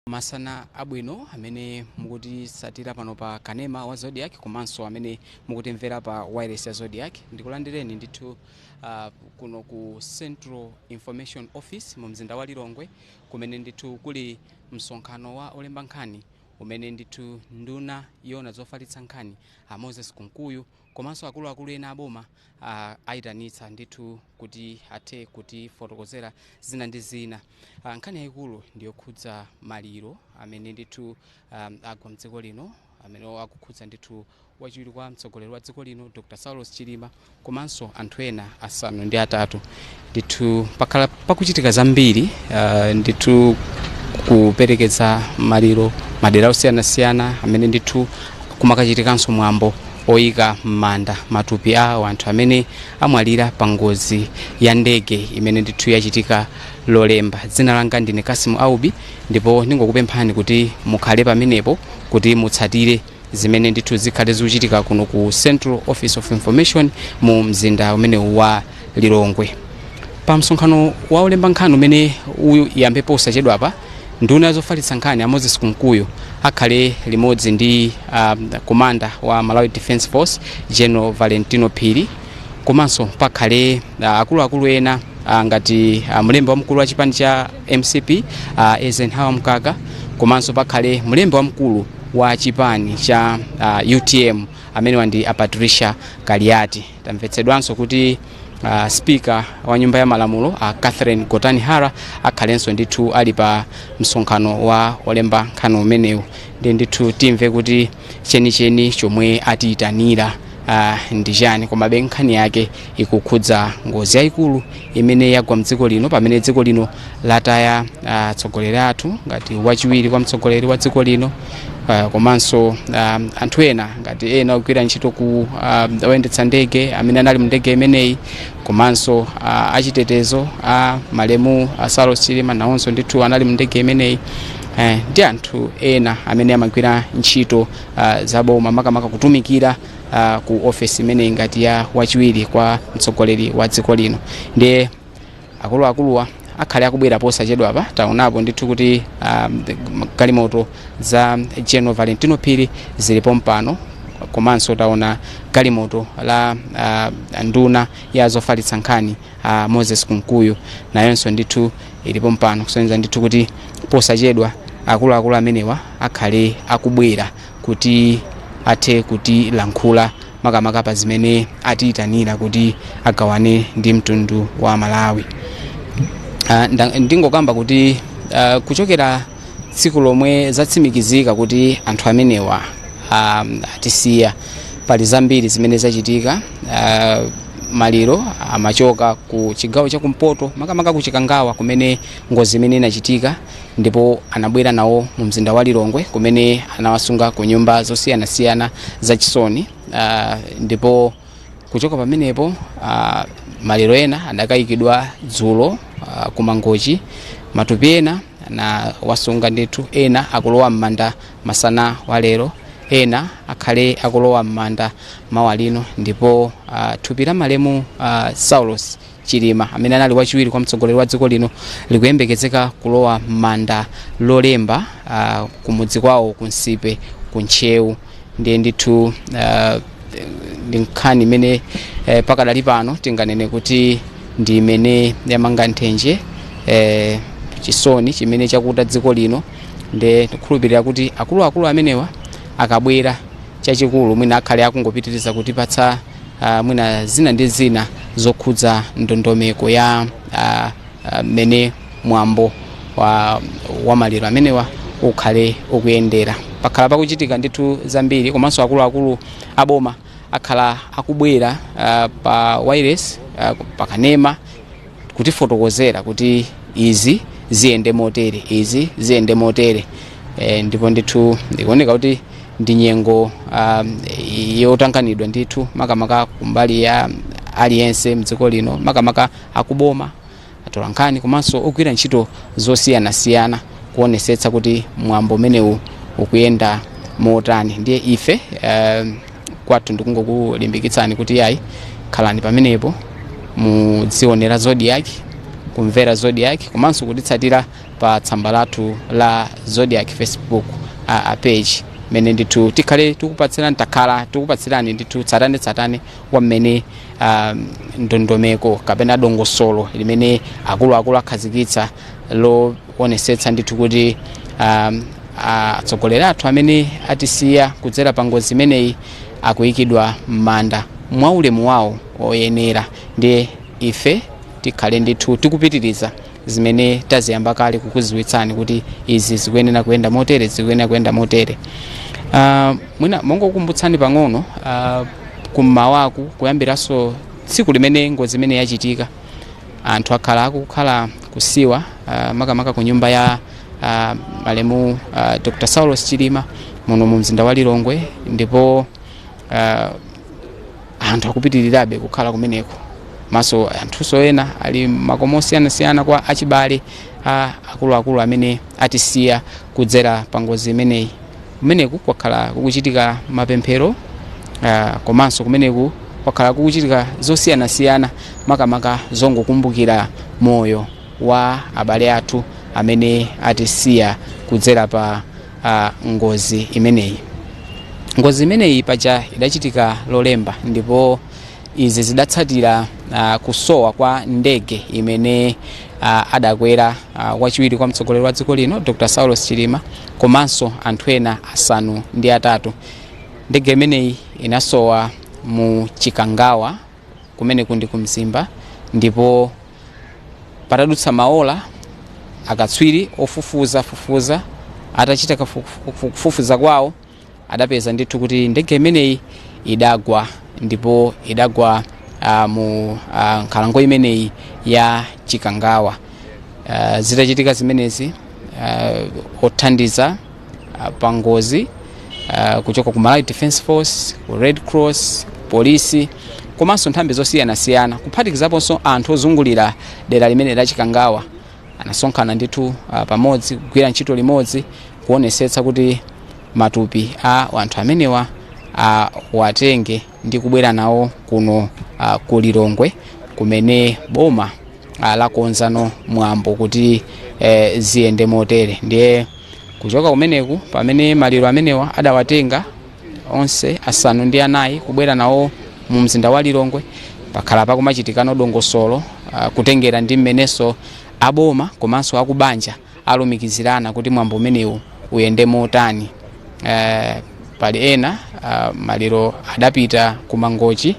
Masana abwino amene mukutitsatira pano pa kanema wa Zodiak komanso amene mukutimvera pa wireless ya Zodiak, ndikulandireni ndithu kuno ku Central Information Office mu mzinda wa Lilongwe, kumene ndithu kuli msonkhano wa olemba nkhani umene ndithu nduna yona zofalitsa nkhani a Moses Kunkuyu komanso akuluakulu ena aboma ayitanitsa ndithu kuti athe kutifotokozera zina ndi zina. Nkhani yayikulu ndiyokhudza maliro amene ndithu agwa mdziko lino, amene akukhudza ndithu wachiwiri kwa mtsogoleri wa dziko lino Dr Saulos Chilima komanso anthu ena 8. Ndithu pakhala pakuchitika zambiri, ndithu kuperekeza maliro madera osiyanasiyana amene ndithu kumakachitikanso mwambo oyika m'manda matupi a anthu amene amwalira pa ngozi ya ndege imene ndithu yachitika Lolemba. Dzina langa ndine Kasimu Aubi, ndipo ndingokupemphani kuti mukhale pamenepo kuti mutsatire zimene ndithu zikhale zikuchitika kuno ku Central Office of Information mu mzinda umenewu wa Lilongwe. Pa msonkhano wa olemba nkhani umene uyambe posachedwapa, nduna zofalitsa nkhani a Moses Kunkuyu akhale limodzi ndi commander wa Malawi Defence Force General Valentino Phiri, komanso pakhale akuluakulu ena ngati mlembi wamkulu wa chipani cha MCP Eisenhower Mkaka, komanso pakhale mlembi wamkulu wa chipani cha UTM amene ndi a Patricia Kaliati. Tamvetsedwanso kuti speaker wa nyumba ya malamulo Catherine Gotani Hara akhalenso ndithu ali pa msonkhano wa olemba nkhani umenewu. Ndi ndithu timve kuti chenicheni chomwe atiyitanira ndi chani. Komabe nkhani yake ikukhudza ngozi yayikulu imene yagwa mdziko lino, pamene dziko lino lataya atsogoleri athu ngati wachiwiri kwa mtsogoleri wa dziko lino, komanso anthu ena ngati ena ogwira ntchito ku oyendetsa ndege amene anali mu ndege imeneyi, komanso achitetezo a malemu a Saulos Chilima nawonso ndithu anali mu ndege imeneyi, ndi anthu ena amene amagwira ntchito zaboma, makamaka kutumikira ku ofesi imeneyi ngati ya wachiwiri kwa mtsogoleri wa dziko lino. Ndiye akuluakuluwa akhale akubwera posachedwapa. Taonapo ndithu kuti galimoto za General Valentino Phiri zilipo mpano, komanso taona galimoto la nduna ya zofalitsa nkhani Moses Kunkuyu nayonso ndithu ilipo mpano, kusonyeza ndithu kuti posachedwa akuluakulu amenewa akhale akubwera kuti athe kutilankhula, makamaka pa zimene atiyitanira kuti agawane ndi mtundu wa Malawi. Ndingokamba kuti kuchokera tsiku lomwe zatsimikizika kuti anthu amenewa atisiya, pali zambiri zimene zachitika. Maliro amachoka ku chigawo chakumpoto, makamaka ku Chikangawa kumene ngozi imene inachitika, ndipo anabwera nawo mu mzinda wa Lilongwe kumene anawasunga ku nyumba zosiyanasiyana zachisoni. Ndipo kuchoka pamenepo maliro ena adakayikidwa dzulo ku Mangochi, matupi ena anawasunga ndithu, ena akulowa m'manda masana wa lero, ena akhale akulowa m'manda mawa lino. Ndipo thupi la malemu Saulos Chilima amene anali wachiwiri kwa mtsogoleri wa dziko lino likuyembekezeka kulowa m'manda Lolemba kumudzi kwawo ku Nsipe ku Ntcheu. Ndiye ndithu ndi nkhani imene pakadali pano tinganene kuti ndi imene yamanga nthenje, chisoni chimene chakuta dziko lino. Nde ndikukhulupirira kuti akuluakulu amenewa akabwera, chachikulu mwina akhale akungopitiriza kutipatsa mwina zina ndi zina zokhudza ndondomeko ya mmene mwambo wa maliro amenewa ukhale ukuyendera. Pakhala pakuchitika ndithu zambiri, komanso akuluakulu aboma akhala akubwera pa wireless, pakanema kutifotokozera kuti izi ziyende motere, izi ziyende motere. Ndipo ndithu ndikuoneka kuti ndi nyengo yotanganidwa ndithu, makamaka kumbali ya aliyense mdziko lino, makamaka akuboma, atolankhani komanso ogwira ntchito zosiyanasiyana, kuonesetsa kuti mwambo umenewu ukuyenda motani. Ndiye ife kwathu ndikungokulimbikitsani kuti yayi, khalani pamenepo, mudzionera Zodiak, kumvera Zodiak komanso kutitsatira pa tsamba lathu la Zodiak Facebook page, mmene ndithu tikhale tikupatsirani, takhala tikupatsirani ndithu tsatane tsatane wa mmene ndondomeko kapena dongosolo limene akuluakulu akhazikitsa loonesetsa ndithu kuti atsogoleri athu amene atisiya kudzera pa ngozi imeneyi akuyikidwa m'manda mwaulemu wawo oyenera. Ndiye ife tikhale ndithu tikupitiriza zimene taziyamba kale, kukuziwitsani kuti izi zikuyenera kuyenda motere, zikuyenera kuyenda motere. Mwina mongokumbutsani pang'ono, kummawaku, kuyambiranso tsiku limene ngozi imene yachitika, anthu akhala akukhala kusiwa, makamaka ku nyumba ya malemu Dr Saulos Chilima muno mu mzinda wa Lilongwe, ndipo anthu akupitirirabe kukhala kumeneko. Maso anthunso ena ali makomo osiyanasiyana kwa achibale a akuluakulu amene atisiya kudzera pa ngozi imeneyi. Kumeneku kwakhala kukuchitika mapemphero, komanso kumeneku kwakhala kukuchitika zosiyanasiyana, makamaka zongokumbukira moyo wa abale athu amene atisiya kudzera pa ngozi imeneyi. Ngozi imeneyi paja idachitika Lolemba, ndipo izi zidatsatira kusowa kwa ndege imene adakwera wachiwiri kwa mtsogoleri wa dziko lino Dr Saulos Chilima komanso anthu ena 8. Ndege imeneyi inasowa mu Chikangawa, kumene kundi ku Mzimba, ndipo patadutsa maola, akatswiri ofufuza fufuza atachita kufufuza kwawo, adapeza ndithu kuti ndege imeneyi idagwa, ndipo idagwa mu nkhalango imeneyi ya Chikangawa. Zitachitika zimenezi, othandiza pa ngozi kuchoka ku Malawi Defence Force, ku Red Cross, polisi komanso nthambi zosiyanasiyana, kuphatikizaponso anthu ozungulira dera limene la Chikangawa, anasonkhana ndithu pamodzi kugwira ntchito limodzi kuonesetsa kuti matupi a anthu amenewa watenge ndi kubwera nawo kuno ku Lilongwe, kumene boma lakonzano mwambo kuti ziyende motere. Ndiye kuchoka kumeneku, pamene maliro amenewa adawatenga onse 4 kubwera nawo mu mzinda wa Lilongwe, pakhala pakumachitikano dongosolo, kutengera ndi mmenenso aboma komanso akubanja alumikizirana kuti mwambo umenewu uyende motani. Pali ena maliro adapita ku Mangochi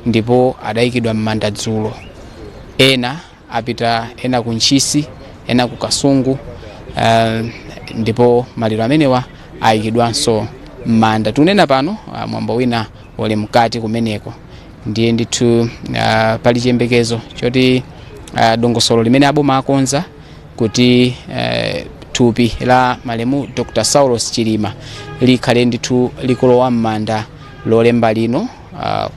ndipo adayikidwa m'manda dzulo, ena apita ena ku Ntchisi, ena ku Kasungu, ndipo maliro amenewa ayikidwanso m'manda. Tunena pano mwambo wina uli mkati kumeneko. Ndiye ndithu pali chiyembekezo choti dongosolo limene aboma akonza kuti thupi la malemu Dr Saulos Chilima likhale ndithu likulowa m'manda Lolemba lino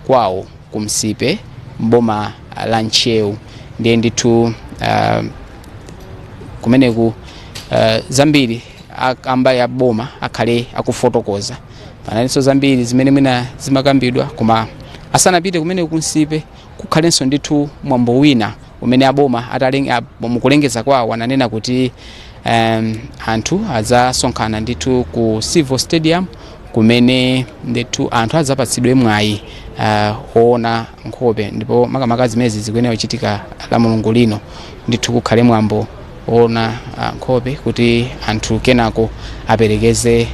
kwawo kumsipe mboma la Ntcheu. Ndiye ndithu kumeneku zambiri ambali ya boma akhale akufotokoza. Panalinso zambiri zimene mwina zimakambidwa, koma asanapite kumeneku kumsipe, kukhalenso ndithu mwambo wina umene aboma mukulengeza kwawo ananena kuti anthu adzasonkhana ndithu ku Civil Stadium, kumene ndithu anthu adzapatsidwe mwayi oona nkhope. Ndipo makamaka zimenezi zikuyenera kuchitika la Mulungu lino. Ndithu kukhale mwambo oona nkhope kuti anthu kenako aperekeze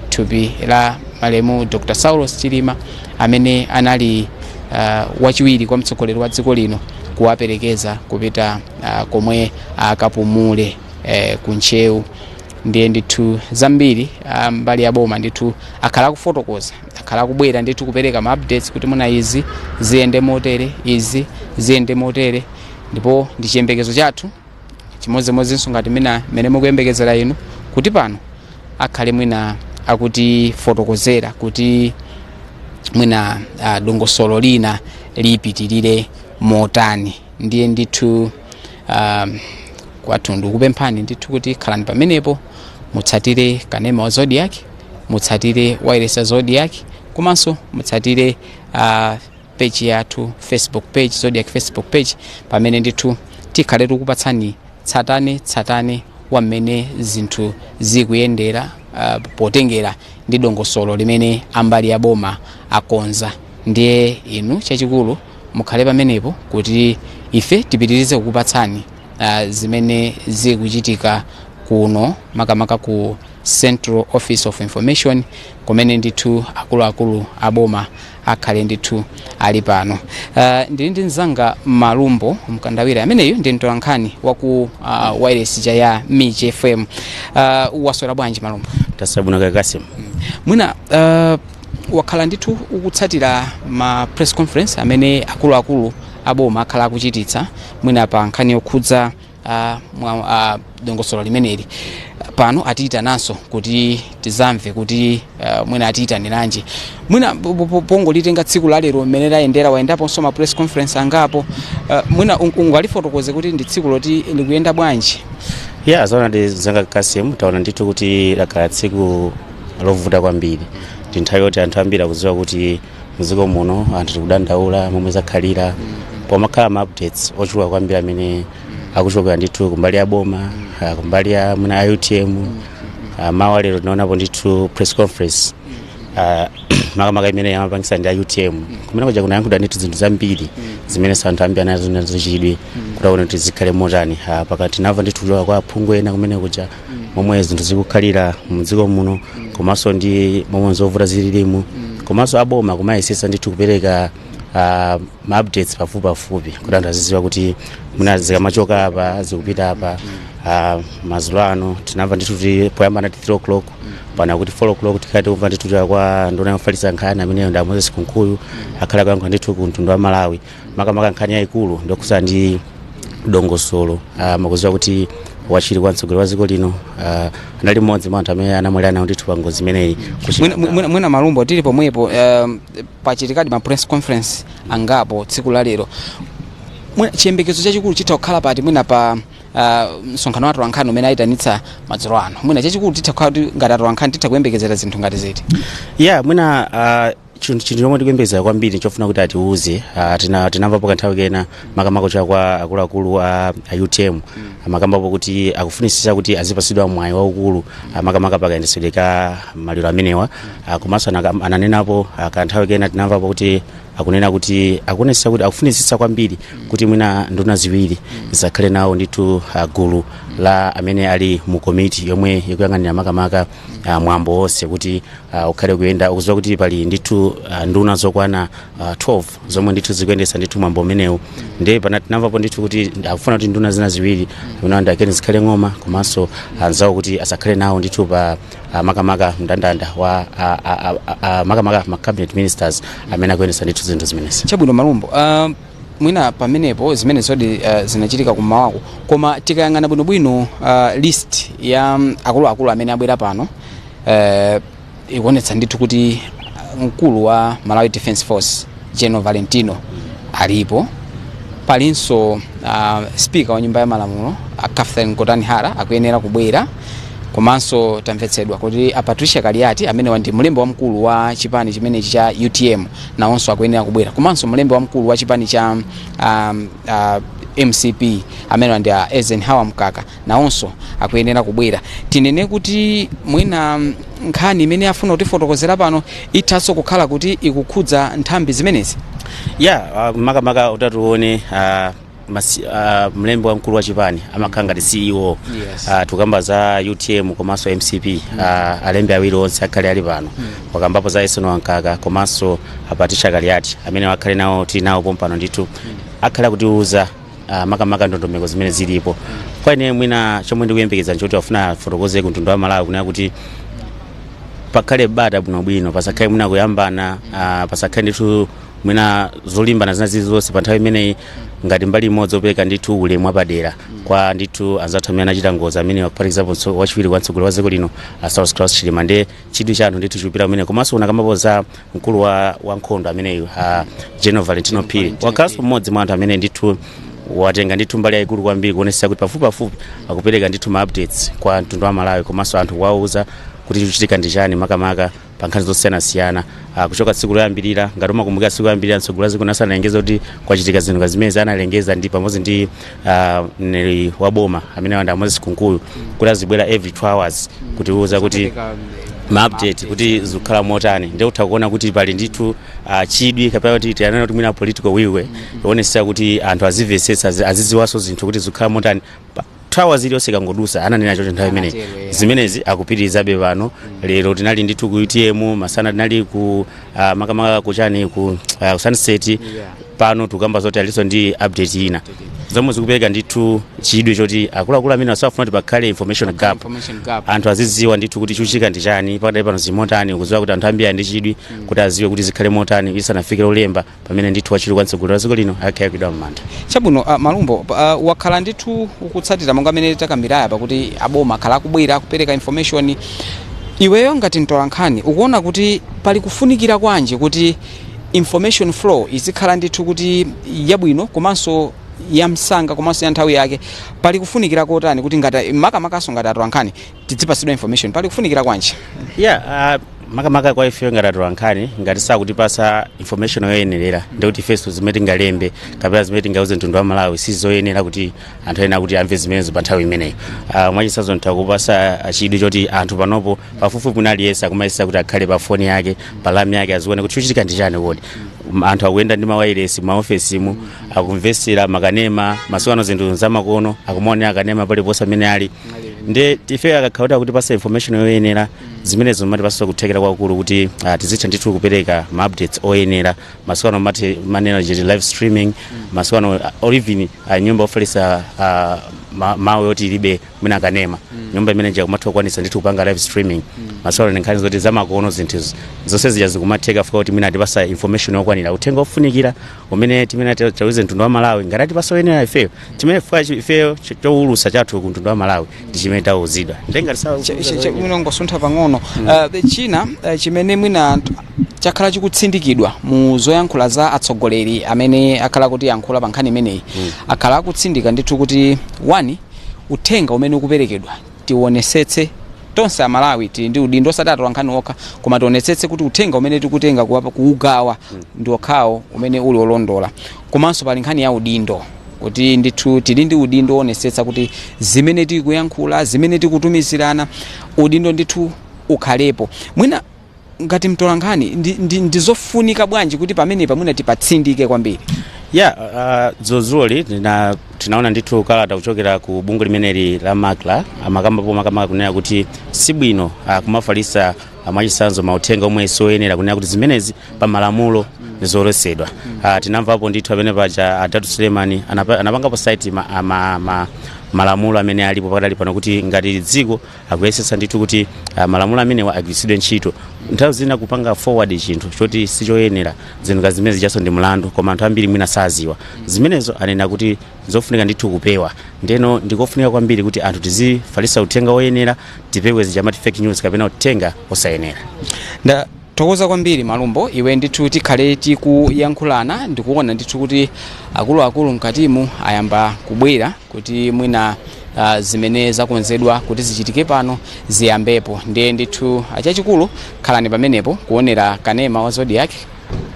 thupi la malemu Dr Saulos Chilima, amene anali wachiwiri kwa mtsogoleri wa dziko lino, kuwaperekeza kupita komwe akapumule, ku Ntcheu. Ndiye ndithu zambiri mbali ya boma ndithu akhala akufotokoza, akhala akubwera ndithu kupereka ma updates kuti muna izi ziyende motere, izi ziyende motere. Ndipo ndi chiyembekezo chathu chimodzimodzinso ngati mmene mukuyembekezera inu kuti pano akhale mwina akutifotokozera kuti mwina dongosolo lina lipitirire motani. Ndiye ndithu kwathu ndikupemphani ndithu kuti khalani pamenepo, mutsatire kanema wa Zodiak, mutsatire wireless ya Zodiak, komanso mutsatire page yathu, Facebook page, Zodiak Facebook page, pamene ndithu tikhale tikupatsani tsatane tsatane. wa mmene zinthu zikuyendera potengera ndi dongosolo limene ambali ya boma akonza. Ndiye inu chachikulu mukhale pamenepo kuti ife tipitirize kukupatsani zimene zikuchitika kuno, makamaka ku Central Office of Information, kumene ndithu akuluakulu aboma akhale ndithu ali pano. Ndili ndi mzanga Malumbo Mkandawira, ameneyu ndi mtolankhani waku wireless ya Mij FM. Waswera bwanji, Malumbo? Tasabuna kakasim. Mwina wakhala ndithu ukutsatira ma press conference amene akuluakulu aboma akhala akuchititsa, mwina pa nkhani yokhudza dongosolo limeneli. Pano atiyitananso kuti tizamve kuti mwina atiyitaniranji. Mwina pongolitenga tsiku lalero mmene layendera, wayendaponso ma press conference angapo, mwina ungalifotokoze kuti ndi tsiku loti likuyenda bwanji? Ya, zoona ndi zanga Kasim, taona ndithu kuti lakhala tsiku lovuta kwambiri. Ndi nthawi yoti anthu ambiri akudziwa kuti mdziko muno anthu tikudandaula momwe zakhalira, pomakhala ma updates ochuluka kwambiri amene akuchokera ndithu kumbali ya boma, kumbali ya mwina a UTM. Mawa lero tinaonapo ndithu press conference, makamaka imene amapangisa ndi a UTM, kumene kuja kunayankhulidwa ndithu zinthu zambiri zimene anthu ambiri anazo nazo chidwi kuti aone kuti zikhale motani. Pakati tinamva ndithu kuchoka kwa aphungu ena kumene kuja momwe zinthu zikukhalira mdziko muno, komanso ndi momwe zovuta zililimu, komanso aboma kumayesesa ndithu kupereka ma updates pafupi pafupi kuti anthu azidziwa kuti mwina zikamachoka apa zikupita apa. Madzulo ano tinamva ndithu kuti poyamba nati 3 o'clock, pana kuti 4 o'clock tikhale tikumva ndithu kuchoka kwa nduna yofalitsa nkhani ameneyo ndi Moses Kunkuyu, akhala kuyankhula ndithu ku mtundu wa Malawi, makamaka nkhani yayikulu ndokhuza ndi dongosolo. Makudziwa kuti wachiwiri kwa mtsogoleri wa dziko lino anali mmodzi mwa anthu amene anamwalira nawo ndithu pa ngozi imeneyi. Mwina Malumbo, tili pomwepo, pachitikadi ma press conference angapo tsiku la lero. Mwina chiyembekezo chachikulu chitha kukhala pati, mwina pa msonkhano wa atolankhani umene ayitanitsa madzulo ano? Mwina chachikulu titha kukhala kuti ngati atolankhani titha kuyembekezera zinthu ngati ziti? Ya, mwina chinthu chomwe tikuyembekezera kwambiri chofuna kuti atiuze, tinamvapo kanthawi kena makamaka kuchoka kwa akuluakulu a UTM, amakambapo kuti akufunisisa kuti azipasidwa mwayi waukulu, makamaka pakayendetsedwe ka maliro amenewa. Komanso ananenapo, kanthawi kena tinamvapo kuti akunena kuti akuonetsa kuti akufunisisa kwambiri kuti mwina nduna ziwiri zisakhale nawo ndithu gulu la amene ali mu komiti yomwe ikuyang'anira makamaka mwambo wonse kuti ukhale kuyenda. Ukudziwa kuti pali ndithu nduna zokwana 12 zomwe ndithu zikuyendetsa ndithu mwambo umenewu. Ndiye pana tinamvapo ndithu kuti akufuna kuti nduna zina ziwiri, amene ndi Ken Zikhale Ng'oma komanso anzawo, kuti asakhale nawo ndithu pa makamaka mndandanda wa makamaka ma cabinet ministers amene akuyendetsa ndithu zinthu zimenezi. Chabwino, Malumbo. Mwina pamenepo zimene zodi zinachitika kumawako, koma tikayang'ana bwinobwino list ya akuluakulu amene abwera pano, ikuonetsa ndithu kuti mkulu wa Malawi Defence Force, General Valentino, alipo. Palinso speaker wa Nyumba ya Malamulo, Catherine Gotani Hara, akuyenera kubwera. Komanso tamvetsedwa kuti a Patricia Kaliati, amene ndi mlembi wamkulu wa chipani chimenechi cha UTM, nawonso akuyenera kubwera, komanso mlembi wamkulu wa chipani cha MCP, amene ndi a Eisenhower Mkaka, nawonso akuyenera kubwera. Tinene kuti mwina nkhani imene afuna kutifotokozera pano ithanso kukhala kuti ikukhudza nthambi zimenezi? Ya, makamaka utatione mlembi wamkulu wa chipani amakhala ngati CEO. Tukamba za UTM komanso MCP, alembi awiri onse akhale ali pano. Wakambapo za Eisenhower Mkaka komanso Patricia Kaliati, amene akhale nawo, tili nawo pompano ndithu, akhale akutiuza makamaka ndondomeko zimene zilipo. Kwa ine mwina chomwe ndikuyembekeza nchoti afuna afotokoze ku mtundu wa Malawi kunena kuti pakhale bata bwinobwino, pasakhale mwina kuyambana, pasakhale ndithu mwina zolimbana zina zilizonse pa nthawi imeneyi, ngati mbali imodzi opereka ndithu ulemu wapadera kwa ndithu anzathu amene anachita ngozi, amene for example wachiwiri kwa mtsogoleri wa dziko lino, Saulos Klaus Chilima. Ndiye chidwi cha anthu ndithu chikupita kumene. Komanso unakambapo za mkulu wa nkhondo ameneyu, General Valentino Phiri, wakhalanso mmodzi mwa anthu amene ndithu watenga ndithu mbali yayikulu kwambiri kuonetsa kuti pafupipafupi akupereka ndithu ma updates kwa mtundu wa Malawi, komanso anthu kuwauza kuti chikuchitika ndi chani makamaka. pa nkhani zosiyanasiyana kuchoka tsiku loyambirira. Ngati umakumbukira, tsiku loyambirira mtsogoleri wa dziko asanalengeza kuti kwachitika zinthu zimene analengeza ndi pamodzi ndi mneneri wa boma amene wanda Moses Kunkuyu kuti azibwera every 2 hours kutiuza kuti ma update kuti zikukhala motani. Ndiye utha kuona kuti pali ndithu chidwi kapena kuti tiyanena kuti mwina political will ionetsetsa kuti anthu azimvetsetsa, azidziwanso zinthu kuti zikukhala motani. 2 hours iliyonse ikangodusa, ananena chocho nthawi imeneyi. Anatero, yeah. Zimenezi akupitirizabe pano. Lero tinali ndithu ku UTM, masana tinali ku makamaka kuchani ku Sunset. Pano tikukamba zoti alinso ndi update ina zomwe zikupereka ndithu chidwi choti akuluakulu amene asafuna kuti pakhale information gap. Information gap. Anthu azidziwa ndithu kuti chikuchitika ndi chani pakadali pano, zimotani, kudziwa kuti anthu ambiri ali ndi chidwi kuti aziwe kuti zikhale motani isanafike Lolemba, pamene ndithu wachiwiri kwa mtsogoleri wa dziko lino akayikidwa m'manda. Chabwino, Malumbo, wakhala ndithu ukutsatira monga amene takambiraya pakuti aboma akhala akubwera kupereka information. Iweyo ngati mtolankhani ukuona kuti pali kufunikira kwanji kuti information flow izikhala ndithu kuti yabwino komanso yamsanga komanso ya nthawi yake? Pali kufunikira kotani kuti ngati makamakaso ngati atolankhani tidzipasidwa information? Pali kufunikira kwanji? Yeah, makamaka kwa ife ngati atolankhani, ngati sakutipasa information yoyenerera, ndikuti ifenso zimene tingalembe kapena zimene tingauze mtundu wa Malawi sizoyenera kuti anthu ena kuti amve zimenezo pa nthawi imeneyo. Mwachitsanzo ntakupasa chidwi choti anthu panopo pafupifupi mwina aliyense akumayesa kuti akhale pa foni yake, pa lamya yake, azione kuti chikuchitika ndi chani. Kodi anthu akuyenda ndi mawayilesi maofesimu, akumvesera makanema. Masiku ano zinthu zamakono, akumaonera kanema paliponse amene ali. Nde ife akakhala kuti akutipasa information yoyenera, zimenezo zimatipasa kuthekera kwakulu kuti tizitha ndithu kupereka ma updates oyenera. Masiku ano mati manena chiti live streaming, masiku ano or even nyumba ofalisa mawu yoti ilibe mwina akanema, nyumba imene ija kumatha kukwanisa ndithu kupanga live streaming. Masiku ano nkhani zoti zamakono, zinthu zonse zija zikumatheka fika kuti mwina atipasa information yokwanira, uthenga ofunikira umene timene tauze mtundu wa Malawi. Ngati atipasa oyenera, ifeyo chimene fika ifeyo chowulusa chathu ku mtundu wa Malawi ndi chimene tauzidwa. Ndengati Mwina ngosuntha pang'ono. China chimene mwina chakhala chikutsindikidwa mu zoyankhula za atsogoleri amene akhala kuti yankhula pa nkhani imeneyi, akhala akutsindika ndithu kuti one, uthenga umene ukuperekedwa tionesetse tonse Amalawi tili ndi udindo, osati atolankhani okha, koma tionetsetse kuti uthenga umene tikutenga kuugawa ndi okhawo umene uli olondola. Komanso pali nkhani ya udindo, kuti ndithu tili ndi udindo woonetsetsa kuti zimene tikuyankhula, zimene tikutumizirana, udindo ndithu ukhalepo. Mwina ngati mtolankhani ndizofunika bwanji kuti pamenepa mwina tipatsindike kwambiri? Ya, dzuloli tinaona ndithu kalata kuchokera ku bungwe limeneli la MACRA, amakambapo makamaka kunena kuti sibwino kumafalisa mwachitsanzo mauthenga omwe sioyenera, kunena kuti zimenezi pa malamulo ndizoletsedwa. Tinamvapo ndithu amene paja Adatu Sulemani anapangapo cite malamulo amene alipo pakadali pano, kuti ngati dziko akuyesetsa ndithu kuti malamulo amenewa agwiritsidwe ntchito. Nthawi zina kupanga forward chinthu choti sichoyenera, zinthu ngati zimene zijaso ndi mlandu, koma anthu ambiri mwina saziwa zimenezo. Anena kuti zofunika ndithu kupewa, ndeno ndikofunika kwambiri kuti anthu tizifalisa uthenga woyenera, tipewe zija amati fake news kapena uthenga osayenera. Ndathokoza kwambiri, Malumbo. Iwe ndithu tikhale tikuyankhulana. Ndikuona ndithu kuti akuluakulu mkatimu ayamba kubwera kuti mwina zimene zakonzedwa kuti zichitike pano ziyambepo. Ndiye ndithu achachikulu, khalani pamenepo kuonera kanema wa Zodiac,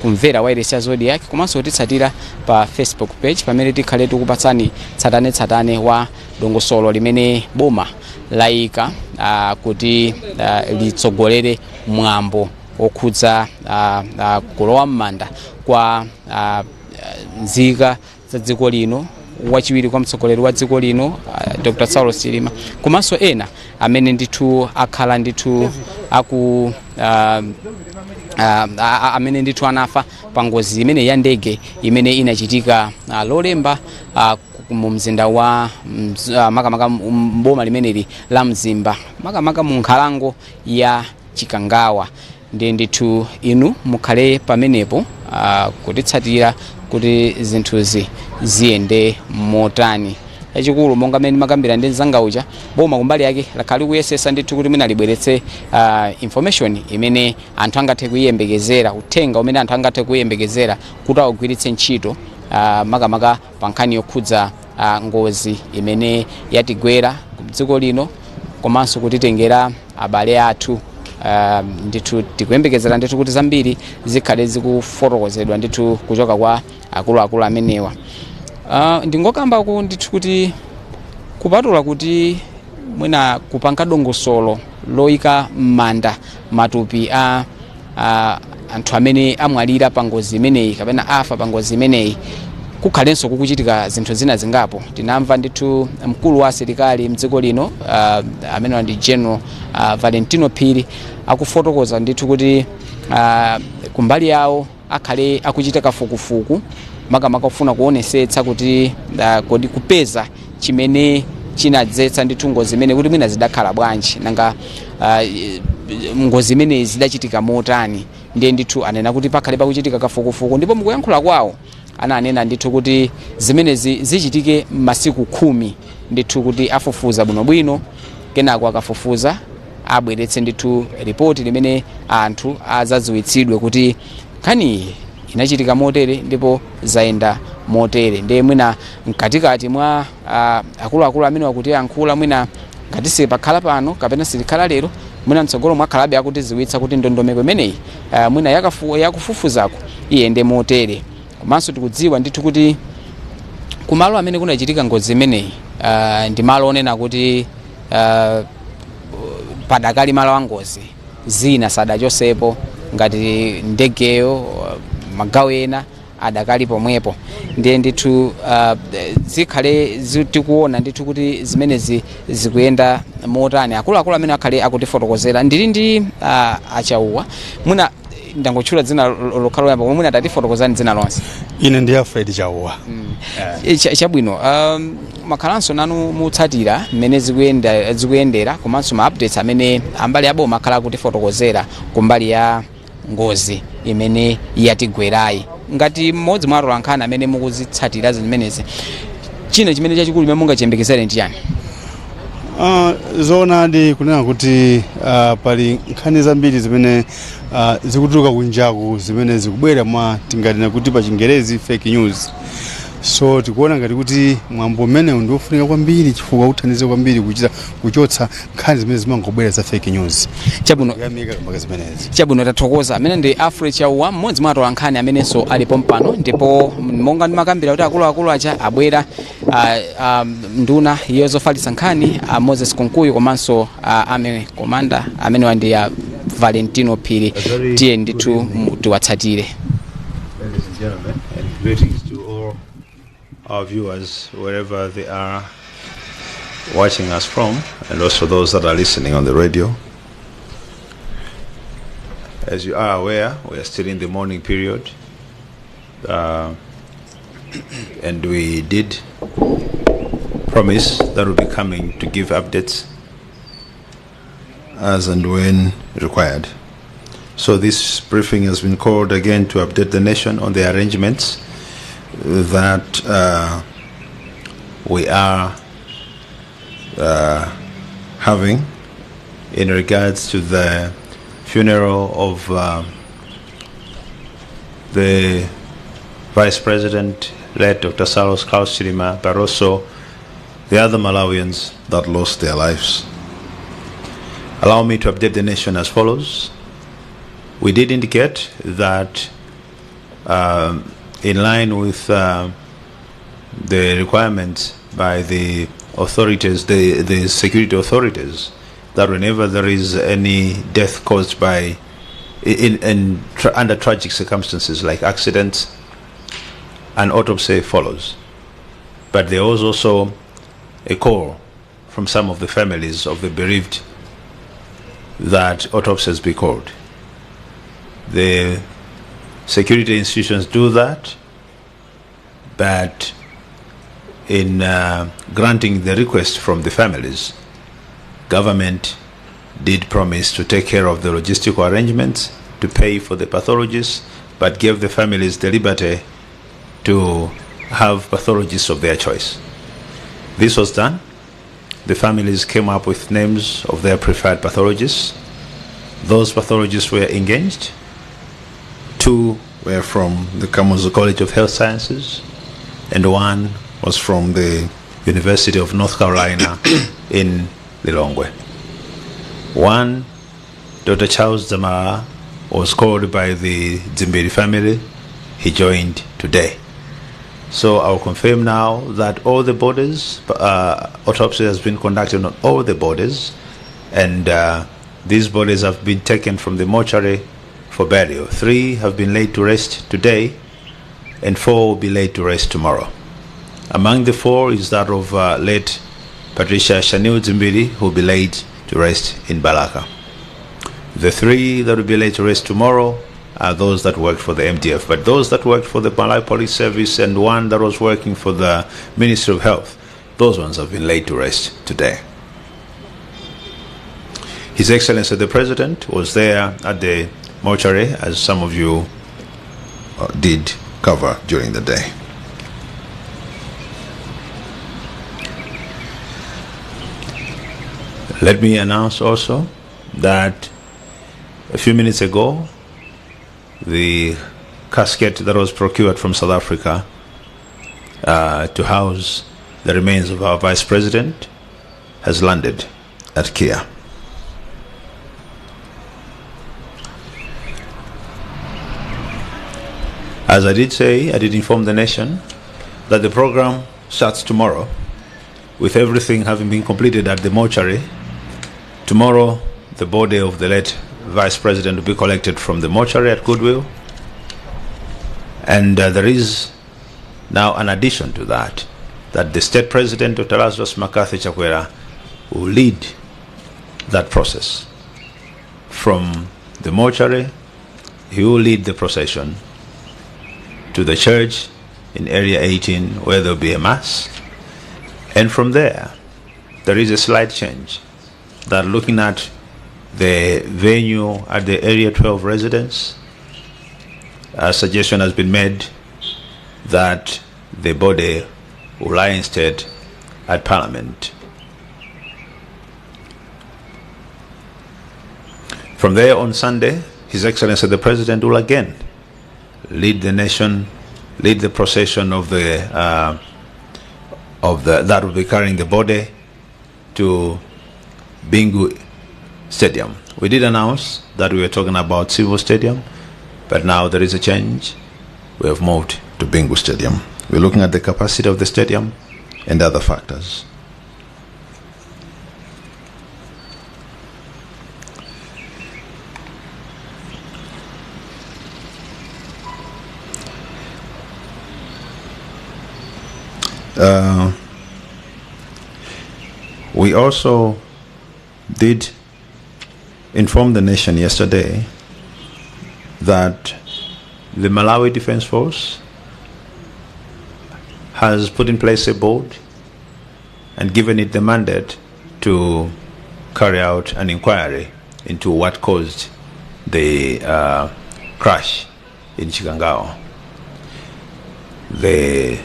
kumvera wireless ya Zodiac, komanso kutitsatira pa Facebook page, pamene tikhale tikupatsani tsatanetsatane wa dongosolo limene boma layika kuti litsogolere mwambo okhudza kulowa m'manda kwa nzika za dziko lino, wachiwiri kwa mtsogoleri wa dziko lino Dr Saulos Chilima, komanso ena amene ndithu akhala ndithu aku amene ndithu anafa pa ngozi imene ya ndege imene inachitika Lolemba mu mzinda wa makamaka mboma limeneli la Mzimba, makamaka mu nkhalango ya Chikangawa. Ndi ndithu inu mukhale pamenepo kutitsatira kuti zinthuzi ziyende motani. Chachikulu, monga mmene makambira ndi mzanga uja, boma kumbali yake lakhala likuyesesa ndithu kuti mwina libweretse information imene anthu angathe kuyiyembekezera, uthenga umene anthu angathe kuyiyembekezera kuti awugwiritse ntchito, makamaka pa nkhani yokhudza ngozi imene yatigwera ku dziko lino komanso kutitengera abale athu. Ndithu tikuyembekezera ndithu kuti zambiri zikhale zikufotokozedwa ndithu kuchoka kwa akuluakulu amenewa. Ndingokambako ndithu kuti kupatula kuti mwina kupanga dongosolo loyika m'manda matupi a anthu amene amwalira pa ngozi imeneyi kapena afa pa ngozi imeneyi, kukhalenso kukuchitika zinthu zina zingapo. Tinamva ndithu mkulu wa asilikali mdziko lino, amene ndi General Valentino Phiri, akufotokoza ndithu kuti kumbali yawo akhale akuchita kafukufuku, makamaka kufuna kuonesetsa kuti kodi kupeza chimene chinadzetsa ndithu ngozi imene, kuti mwina zidakhala bwanji, nanga ngozi imeneyi zidachitika motani. Ndiye ndithu anena kuti pakhale pakuchitika kafukufuku, ndipo mukuyankhula kwawo ananena ndithu kuti zimenezi zichitike m'masiku 10 ndithu, kuti afufuza bwinobwino, kenako akafufuza abweretse ndithu ripoti limene anthu azadziwitsidwe kuti nkhaniyi inachitika motere ndipo zayenda motere. Ndiye mwina mkatikati mwa akuluakulu amene wakutiyankhula, mwina ngati sipakhala pano kapena silikhala lero, mwina mtsogolo mwakhalabe akutiziwitsa kuti ndondomeko imeneyi mwina yakufufuzako iyende motere. Komanso tikudziwa ndithu kuti kumalo amene kunachitika ngozi imeneyi ndi malo onena kuti padakali malo angozi zina sadachosepo, ngati ndegeyo, magawo ena adakali pomwepo. Ndiye ndithu zikhale tikuona ndithu kuti zimenezi zikuyenda motani, akuluakulu amene akhale akutifotokozera. Ndili ndi Achauwa, mwina ndangotchula dzina lokhala loyamba, koma mwina tatifotokozani dzina lonse. Ine ndi Alfred Chauwa. Chabwino, makhalanso nanu mutsatira mmene zikuyendera komanso ma updates amene ambali aboma akhala akutifotokozera kumbali ya ngozi imene yatigwerayi. Ngati mmodzi mwa atolankhani amene mukuzitsatira zimenezi, china chimene chachikulu chimene mungachiyembekezere ndi chani? Zoonadi kunena kuti pali nkhani zambiri zimene zikutuluka kunjaku, zimene zikubwera mwa tinganena kuti pa Chingerezi fake news. So tikuona ngati kuti mwambo umenewu ndi wofunika kwambiri, chifukwa uthandize kwambiri kuchita kuchotsa nkhani zimene zimangobwera za fake news. Chabwino. Kuyamika kambaka zimenezi. Chabwino, tathokoza. Amene ndi Alfred Chauwa, mmodzi mwa atolankhani amenenso alipo mpano. Ndipo monga ndimakambira kuti akuluakulu aja abwera, nduna yozofalitsa nkhani Moses Kunkuyu komanso army commander amene ndi Valentino Phiri. Tiye ndithu tiwatsatire. Ladies and gentlemen, and greetings to all our viewers wherever they are watching us from, and also those that are listening on the radio. As you are aware, we are still in the mourning period, and we did promise that we'll be coming to give updates as and when required. So this briefing has been called again to update the nation on the arrangements that we are having in regards to the funeral of the Vice President, late Dr. Saulos Klaus Chilima, but also the other Malawians that lost their lives. Allow me to update the nation as follows. We did indicate that in line with the requirements by the authorities, the security authorities, that whenever there is any death caused by in tra- under tragic circumstances like accidents, an autopsy follows. But there was also a call from some of the families of the bereaved that autopsies be called. The security institutions do that, but in granting the request from the families, government did promise to take care of the logistical arrangements, to pay for the pathologists, but gave the families the liberty to have pathologists of their choice. This was done. The families came up with names of their preferred pathologists. Those pathologists were engaged. Two were from the Kamuzu College of Health Sciences, and one was from the University of North Carolina in Lilongwe. One Dr. Charles Dzamalala was called by the Dzimbiri family. He joined today. So I'll confirm now that all the bodies, autopsy has been conducted on all the bodies, and these bodies have been taken from the mortuary for burial. 3 have been laid to rest today, and 4 will be laid to rest tomorrow. Among the 4 is that of late Patricia Shanil Dzimbiri, who will be laid to rest in Balaka. The 3 that will be laid to rest tomorrow are those that worked for the MDF, but those that worked for the Malawi Police Service and one that was working for the Ministry of Health, those ones have been laid to rest today. His Excellency the President was there at the mortuary, as some of you did cover during the day. Let me announce also that a few minutes ago, the casket that was procured from South Africa to house the remains of our Vice President has landed at Kia. As I did say, I did inform the nation that the program starts tomorrow, with everything having been completed at the mortuary. Tomorrow, the body of the late Vice President will be collected from the mortuary at Goodwill. And there is now an addition to that, that the State President, Dr. Lazarus McCarthy Chakwera, will lead that process. From the mortuary, he will lead the procession to the church in Area 18, where there will be a mass. And from there, there is a slight change that looking at the venue at the Area 12 residence, a suggestion has been made that the body will lie instead at Parliament. From there on Sunday, His Excellency the President will again lead the nation, lead the procession that will be carrying the body to Bingu Stadium. We did announce that we were talking about Civil Stadium, but now there is a change. We have moved to Bingu Stadium. We're looking at the capacity of the stadium and other factors. We also did inform the nation yesterday that the Malawi Defense Force has put in place a board and given it the mandate to carry out an inquiry into what caused the crash in Chikangawa. The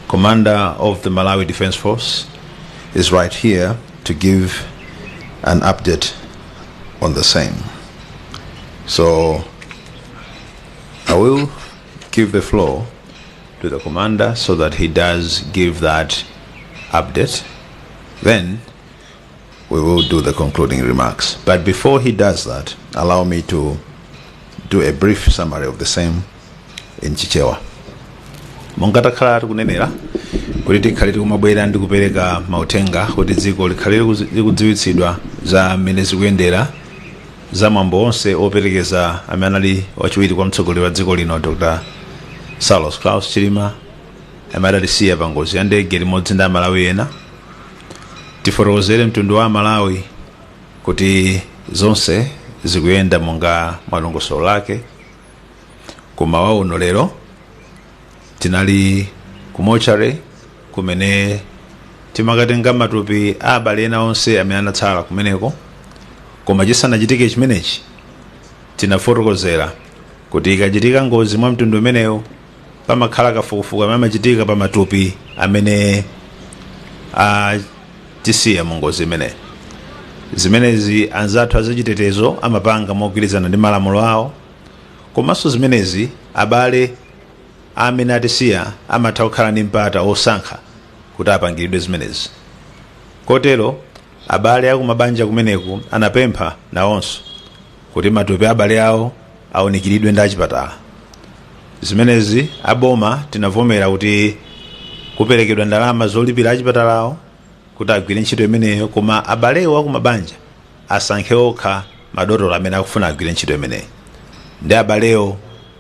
commander of the Malawi Defense Force is right here to give an update on the same. So I will give the floor to the commander so that he does give that update. Then we will do the concluding remarks. But before he does that, allow me to do a brief summary of the same in Chichewa. Monga takhala tikunenera kuti tikhale tikumabwera ndi kupereka mauthenga kuti dziko likhale likudziwitsidwa za mmene zikuyendera za mwambo onse operekeza amene anali wachiwiri kwa mtsogoleri wa dziko lino Dr. Saulos Klaus Chilima amene adatisiya pa ngozi ya ndege limodzi ndi Amalawi ena. Tifotokozere mtundu wa Amalawi kuti zonse zikuyenda monga mwadongosolo lake. Koma wauno lero tinali ku mortuary kumene timakatenga matupi a abale ena onse amene anatsala kumeneko. Koma chisanachitike chimenechi tinafotokozera kuti ikachitika ngozi mwa mtundu umenewu pamakhala kafukufuku amene amachitika pa matupi amene atisiya mu ngozi imeneyi. Zimenezi anzathu azachitetezo amapanga mogwirizana ndi malamulo awo, komanso zimenezi abale amene atisiya amatha kukhala ndi mpata osankha kuti apangiridwe zimenezi. Kotero Abale akumabanja kumeneku anapempha nawonso kuti matupi abale awo awunikiridwe ndi achipatala. Zimenezi aboma tinavomera kuti kuperekedwa ndalama zolipira achipatalawo kuti agwire ntchito imeneyo, koma abalewo akumabanja asankhe okha madotolo amene akufuna agwire ntchito imeneyi. Ndi abalewo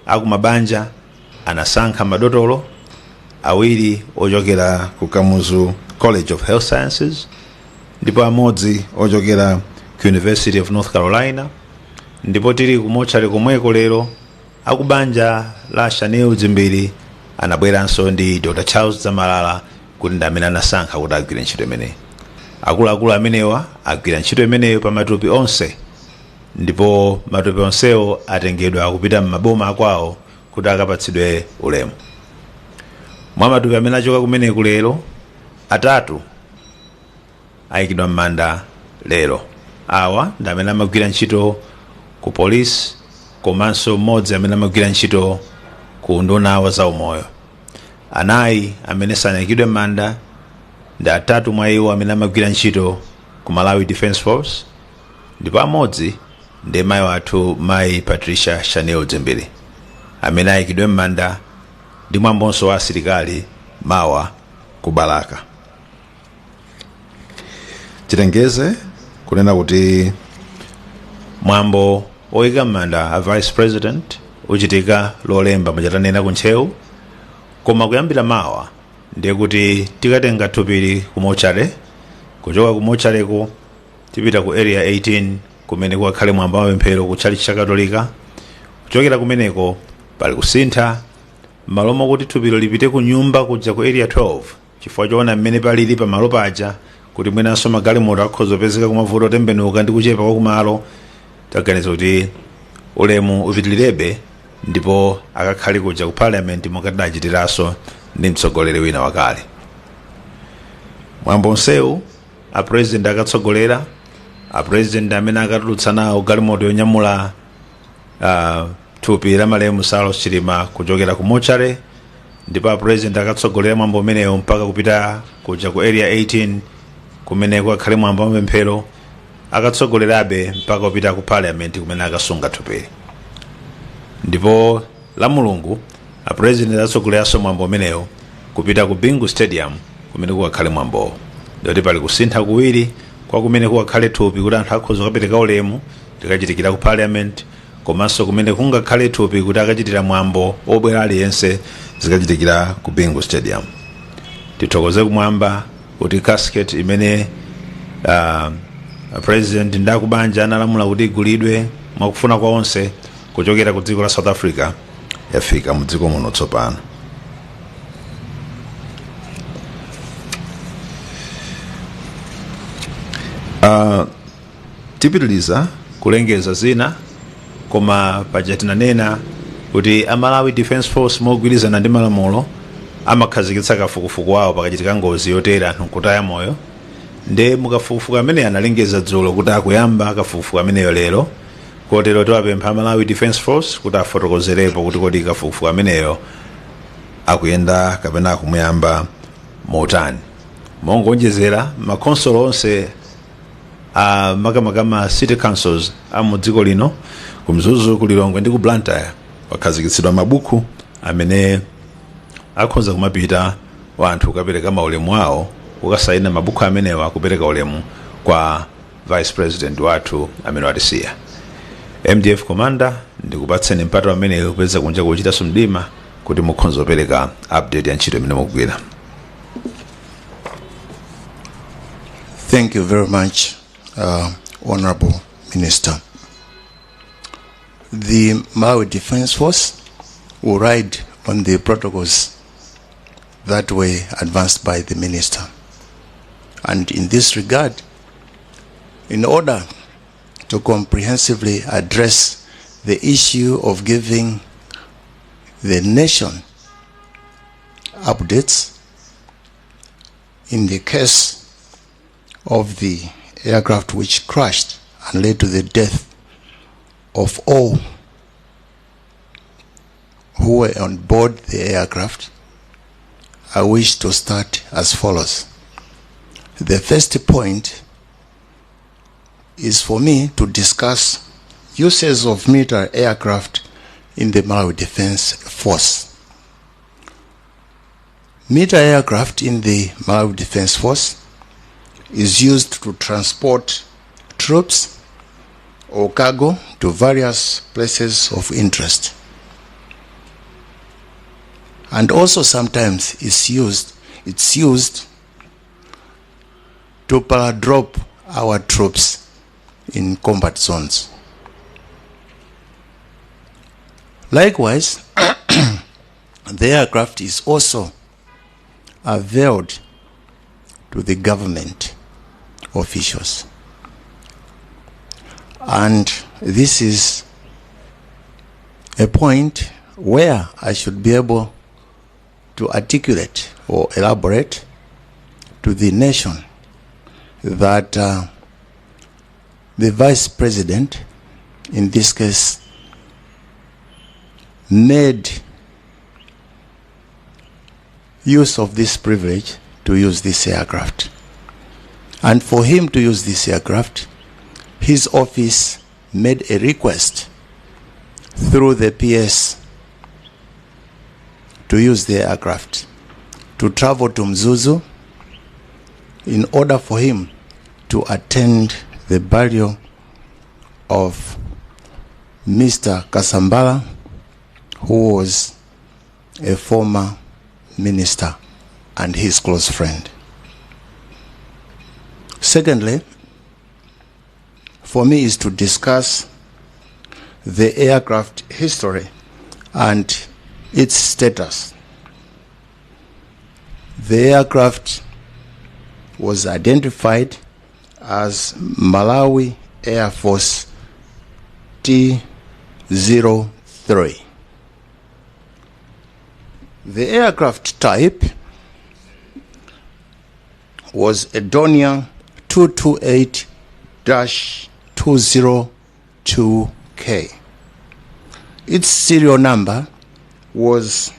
akumabanja anasankha madotolo awiri ochokera ku Kamuzu College of Health Sciences, ndipo amodzi ochokera ku University of North Carolina. Ndipo tili kumotchale komweko lero, akubanja la Shanil Dzimbiri anabweranso ndi Dr Charles Dzamalala kuti ndi amene anasankha kuti agwire ntchito imeneyi. Akuluakulu amenewa agwira ntchito imeneyo pa matupi onse, ndipo matupi onsewo atengedwa kupita m'maboma akwawo kuti akapatsidwe ulemu. Mwa matupi amene achoka kumeneku lero, atatu ayikidwa m'manda lero. Awa ndi amene amagwira ntchito ku polisi komanso mmodzi amene amagwira ntchito ku unduna wa zaumoyo. Anayi amene sanayikidwe m'manda ndi atatu mwa iwo amene amagwira ntchito ku Malawi Defence Force, ndipo amodzi ndi mayi wathu, mayi Patricia Shanil Dzimbiri, amene ayikidwe m'manda ndi mwambonso wa asilikali mawa ku Balaka. Tilengeze kunena kuti mwambo oyika m'manda a Vice President uchitika Lolemba, muchatanena ku Ntcheu, koma kuyambira mawa ndiye kuti tikatenga thupili ku mochale. Kuchoka ku mochaleko tipita ku Area 18 kumene kukakhale mwambo wa mapemphero ku tchalitchi cha Katolika. Kuchokera kumeneko pali kusintha. M'malo mokuti thupilo lipite ku nyumba kuja ku Area 12, chifukwa choona mmene palili pamalo paja kuti mwinanso magalimoto akhoza kupezeka kumavuto otembenuka ndi kuchepa kwa kumalo, taganiza kuti ulemu upitilirebe ndipo akakhale kuja ku Parliament monga tidachitiranso ndi mtsogoleri wina wakale. Mwambo onsewu a President akatsogolera, a President amene akatulutsa nawo galimoto yonyamula thupi la malemu Saulos Chilima kuchokera ku mochare, ndipo a President akatsogolera mwambo umenewo mpaka kupita kuja ku Area 18 kumene kukakhale mwambo wa mapemphero, akatsogolerabe mpaka kupita ku Parliament kumene akasunga thupili. Ndipo la Mulungu a President atsogoleranso mwambo umenewo kupita ku Bingu Stadium kumene kukakhale mwambowo. Ndoti pali kusintha kuwiri kwa kumene kukakhale thupi kuti anthu akhoza kukapereka ulemu likachitikira ku Parliament, komanso kumene kungakhale thupi kuti akachitira mwambo obwera aliyense zikachitikira ku Bingu Stadium. Tithokoze kumwamba kuti casket imene President ndakubanja analamula kuti igulidwe mwakufuna kwa onse kuchokera ku dziko la South Africa yafika mu dziko muno tsopano. Tipitiliza kulengeza zina, koma paja tinanena kuti a Malawi Defence Force mogwirizana ndi malamulo amakhazikitsa kafukufuku wawo pakachitika ngozi yotere anthu nkutaya moyo. Nde mukafukufuku amene analengeza dzulo kuti akuyamba kafukufuku ameneyo lero, kotero tiwapempha Malawi Defence Force kuti afotokozerepo kuti kodi kafukufuku ameneyo akuyenda kapena akumuyamba motani. Mongonjezera, makonsolo onse a makamaka ma city councils a mu dziko lino, ku Mzuzu, ku Lilongwe ndi ku Blantyre, wakhazikitsidwa mabuku amene akhoza kumapita wanthu kukapereka maulemu awo, kukasayina mabuku amenewa kupereka ulemu kwa Vice President wathu amene watisiya. MDF Commander, ndikupatseni mpata amene kupeza kunja kuchitanso mdima kuti mukhoza kupereka update ya ntchito imene mukugwira. Thank you very much, Honorable Minister. The Malawi Defense Force will ride on the protocols that were advanced by the Minister. And in this regard, in order to comprehensively address the issue of giving the nation updates in the case of the aircraft which crashed and led to the death of all who were on board the aircraft, I wish to start as follows. The first point is for me to discuss uses of military aircraft in the Malawi Defense Force. Military aircraft in the Malawi Defense Force is used to transport troops or cargo to various places of interest. And also sometimes it's used to paradrop our troops in combat zones. Likewise, the aircraft is also availed to the government officials. And this is a point where I should be able to articulate or elaborate to the nation that the vice president, in this case, made use of this privilege to use this aircraft. And for him to use this aircraft, his office made a request through the PS to use the aircraft to travel to Mzuzu in order for him to attend the burial of Mr. Kasambala, who was a former minister and his close friend. Secondly, for me is to discuss the aircraft history and its status. The aircraft was identified as Malawi Air Force T03. The aircraft type was a Dornier 228-202K. Its serial number was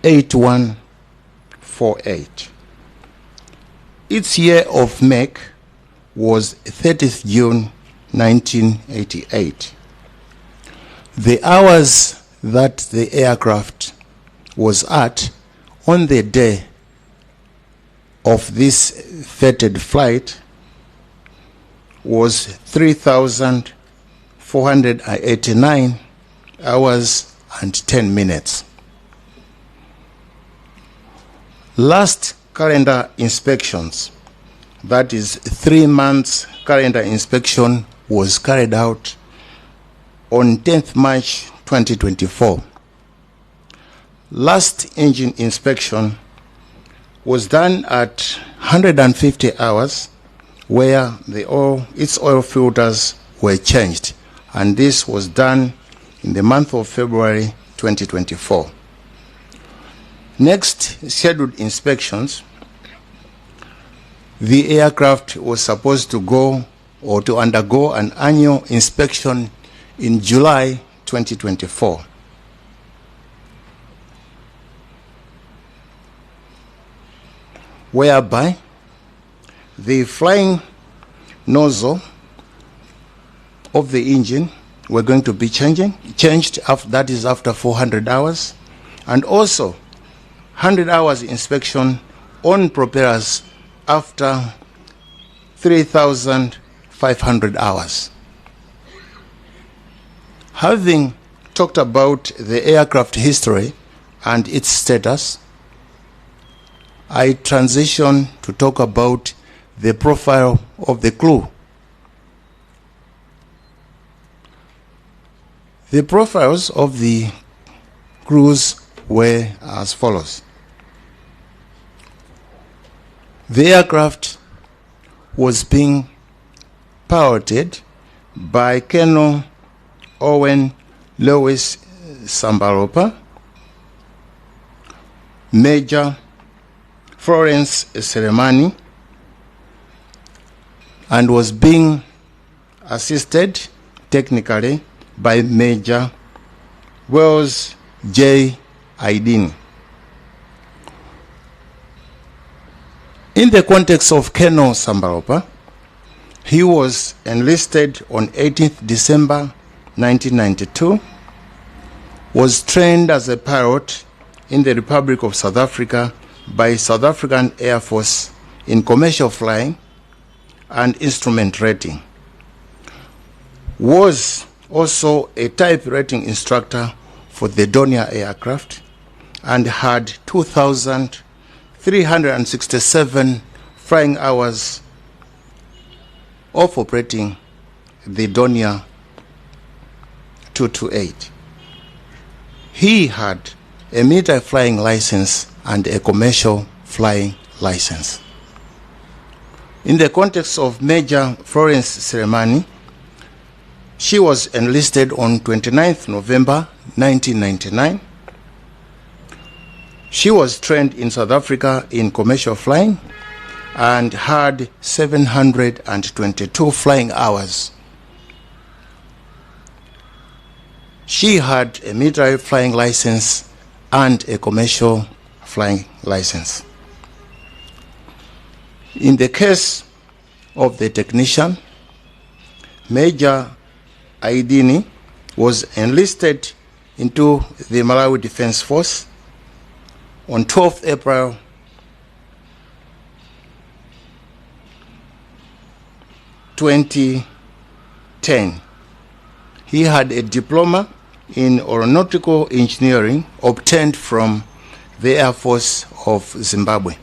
8148. Its year of make was 30th June 1988. The hours that the aircraft was at on the day of this fated flight was 3,489 hours and 10 minutes. Last calendar inspections, that is 3 months calendar inspection, was carried out on 10th March 2024. Last engine inspection was done at 150 hours, where its oil filters were changed, and this was done in the month of February 2024. Next scheduled inspections, the aircraft was supposed to go or to undergo an annual inspection in July 2024. Whereby the flying nozzle of the engine were going to be changed after, that is after 400 hours, and also 100 hours inspection on propellers after 3,500 hours. Having talked about the aircraft history and its status, I transition to talk about the profile of the crew. The profiles of the crews were as follows. The aircraft was being piloted by Colonel Owen Lewis Sambalopa, Major Florence Selemani, and was being assisted technically by Major Wells J. Aidin. In the context of Colonel Sambalopa, He was enlisted on 18th December 1992, was trained as a pilot in the Republic of South Africa by South African Air Force in commercial flying and instrument rating. Was also a type rating instructor for the Dornier aircraft and had 2,367 flying hours of operating the Dornier 228. He had a military flying license and a commercial flying license. In the context of Major Florence Seremani, she was enlisted on 29th November 1999. She was trained in South Africa in commercial flying and had 722 flying hours. She had a military flying license and a commercial flying license. In the case of the technician, Major Aidini was enlisted into the Malawi Defense Force on 12th April 2010. He had a diploma in aeronautical engineering obtained from the Air Force of Zimbabwe.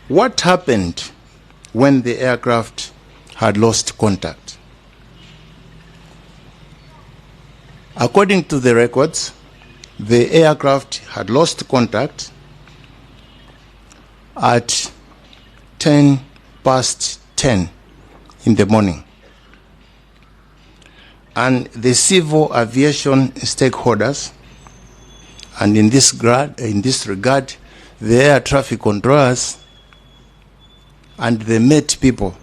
What happened when the aircraft had lost contact? According to the records, the aircraft had lost contact at 10:10 in the morning. And the civil aviation stakeholders, and in this regard, the air traffic controllers and the Met people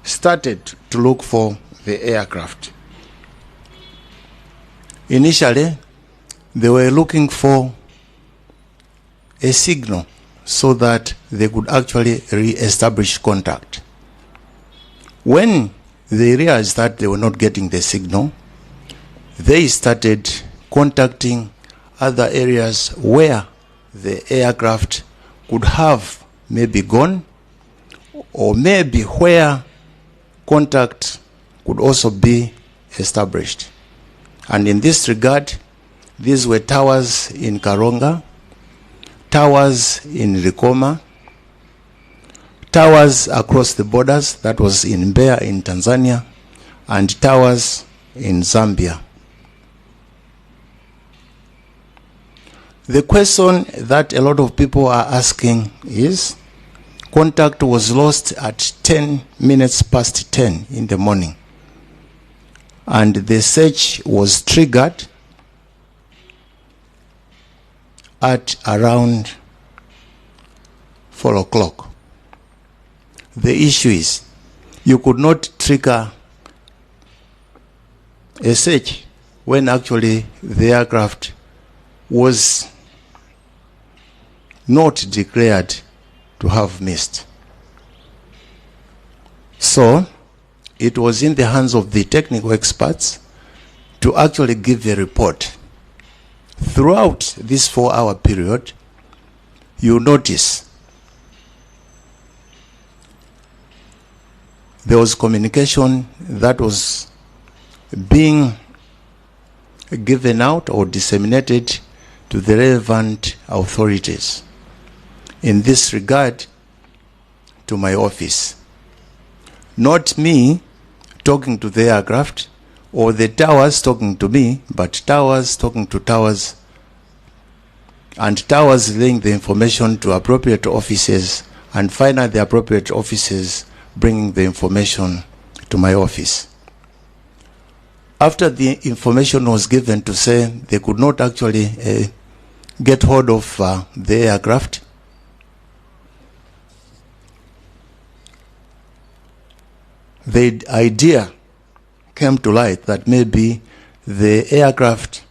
started to look for the aircraft. Initially, they were looking for a signal so that they could actually re-establish contact. When they realized that they were not getting the signal, they started contacting other areas where the aircraft could have maybe gone, or maybe where contact could also be established. And in this regard, these were towers in Karonga, towers in Likoma, towers across the borders, that was in Mbeya in Tanzania, and towers in Zambia. The question that a lot of people are asking is, contact was lost at 10:10 in the morning, and the search was triggered at around 4 o'clock. The issue is, you could not trigger a search when actually the aircraft was not declared to have missed. So it was in the hands of the technical experts to actually give a report. Throughout this 4-hour period, you notice there was communication that was being given out or disseminated to the relevant authorities. In this regard, to my office. Not me talking to the aircraft or the towers talking to me, but towers talking to towers, and towers laying the information to appropriate offices, and finally the appropriate offices bringing the information to my office. After the information was given to say they could not actually get hold of the aircraft, the idea came to light that maybe the aircraft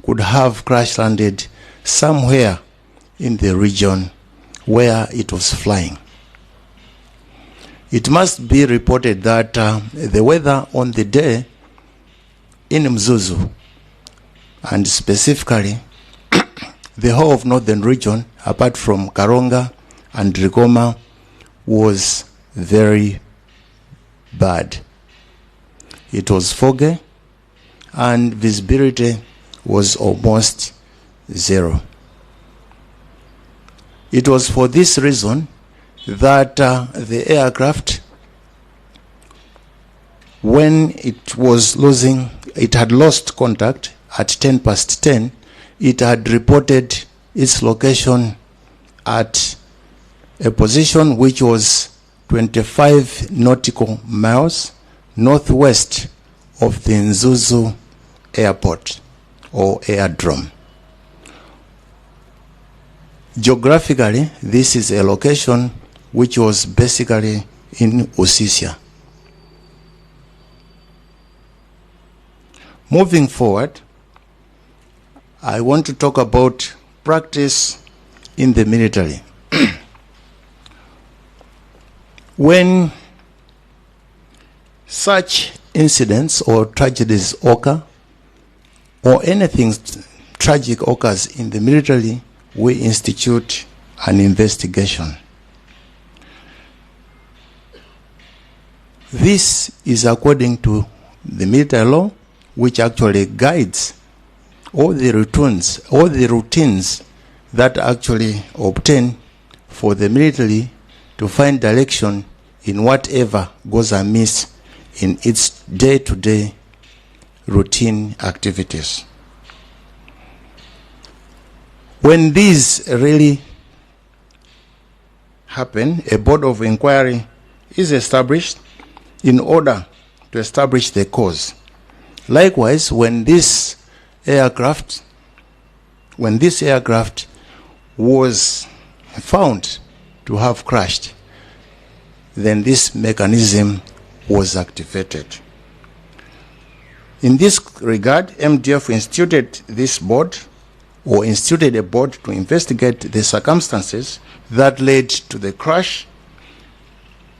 could have crash landed somewhere in the region where it was flying. It must be reported that the weather on the day in Mzuzu, and specifically the whole of Northern Region, apart from Karonga and Likoma, was very bad. It was foggy and visibility was almost zero. It was for this reason that the aircraft, when it was losing, it had lost contact at 10:10, it had reported its location at a position which was 25 nautical miles northwest of the Mzuzu Airport or aerodrome. Geographically, this is a location which was basically in Usisya. Moving forward, I want to talk about practice in the military. When such incidents or tragedies occur, or anything tragic occurs in the military, we institute an investigation. This is according to the military law, which actually guides all the routines that actually obtain for the military to find direction in whatever goes amiss in its day-to-day routine activities. When these really happen, a board of inquiry is established in order to establish the cause. Likewise, when this aircraft was found to have crashed, then this mechanism was activated. In this regard, MDF instituted this board, or instituted a board to investigate the circumstances that led to the crash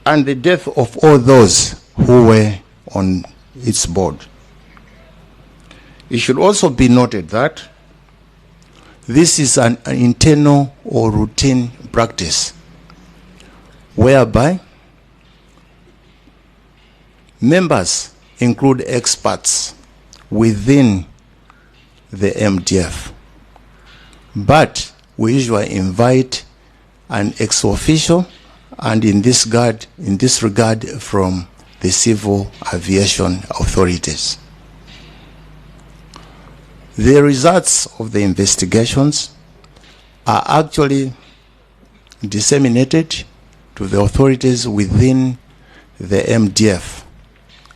and the death of all those who were on its board. It should also be noted that this is an internal or routine practice whereby members include experts within the MDF, but we usually invite an ex-official, and in this regard from the civil aviation authorities. The results of the investigations are actually disseminated to the authorities within the MDF.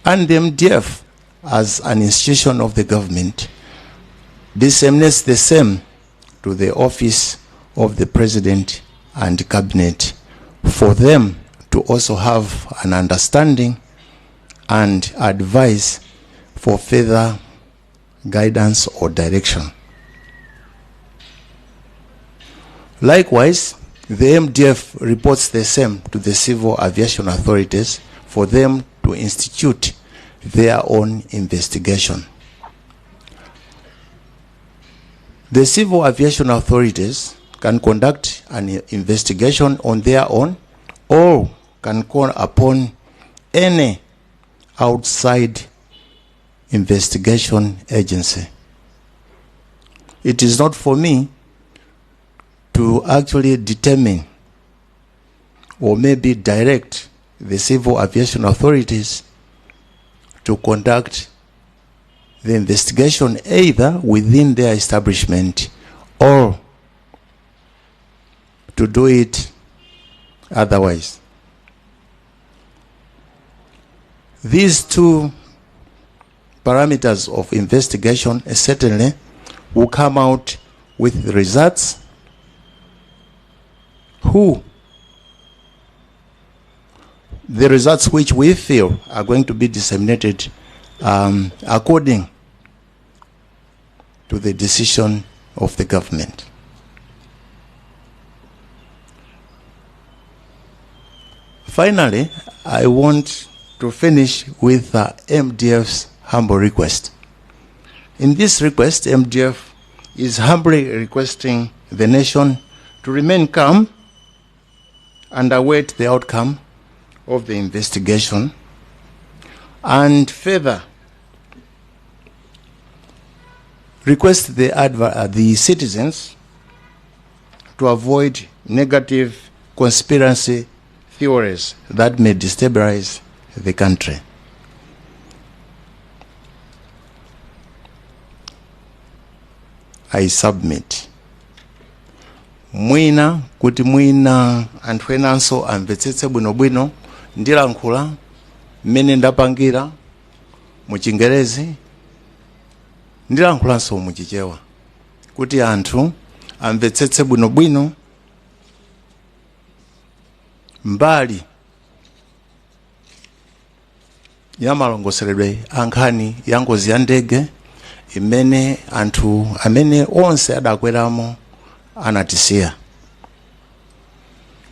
And the MDF, as an institution of the government, disseminates the same to the office of the President and Cabinet for them to also have an understanding and advice for further guidance or direction. Likewise, the MDF reports the same to the civil aviation authorities for them to institute their own investigation. The civil aviation authorities can conduct an investigation on their own or can call upon any outside investigation agency. It is not for me to actually determine or maybe direct the civil aviation authorities to conduct the investigation either within their establishment or to do it otherwise. These two parameters of investigation certainly will come out with results who the results which we feel are going to be disseminated according to the decision of the government. Finally, I want to finish with MDF's humble request. In this request, MDF is humbly requesting the nation to remain calm and await the outcome of the investigation, and further request the citizens to avoid negative conspiracy theories that may destabilize the country. I submit. Mwina kuti mwina anthu enanso amvetsetse bwinobwino, ndilankhula mmene ndapangira mu Chingerezi, ndilankhulanso mu Chichewa kuti anthu amvetsetse bwinobwino mbali ya malongosoledwe a nkhani ya ngozi ya ndege imene anthu amene onse adakweramo anatisiya,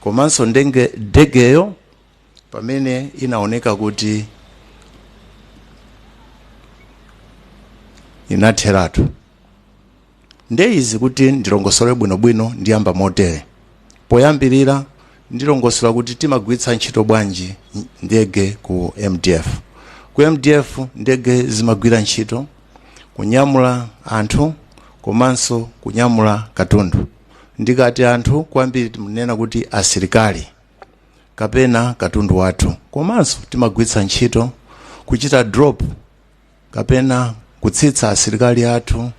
komanso ndegeyo pamene inaoneka kuti inatheratu. Nde izi kuti ndilongosole bwinobwino, ndiyamba motere. Poyambirira ndilongosola kuti timagwiritsa ntchito bwanji ndege ku MDF. Ku MDF ndege zimagwira ntchito kunyamula anthu komanso kunyamula katundu. Ndikati anthu, kwambiri timanena kuti asilikali kapena katundu wathu, komanso timagwiritsa ntchito kuchita drop kapena kutsitsa asilikali athu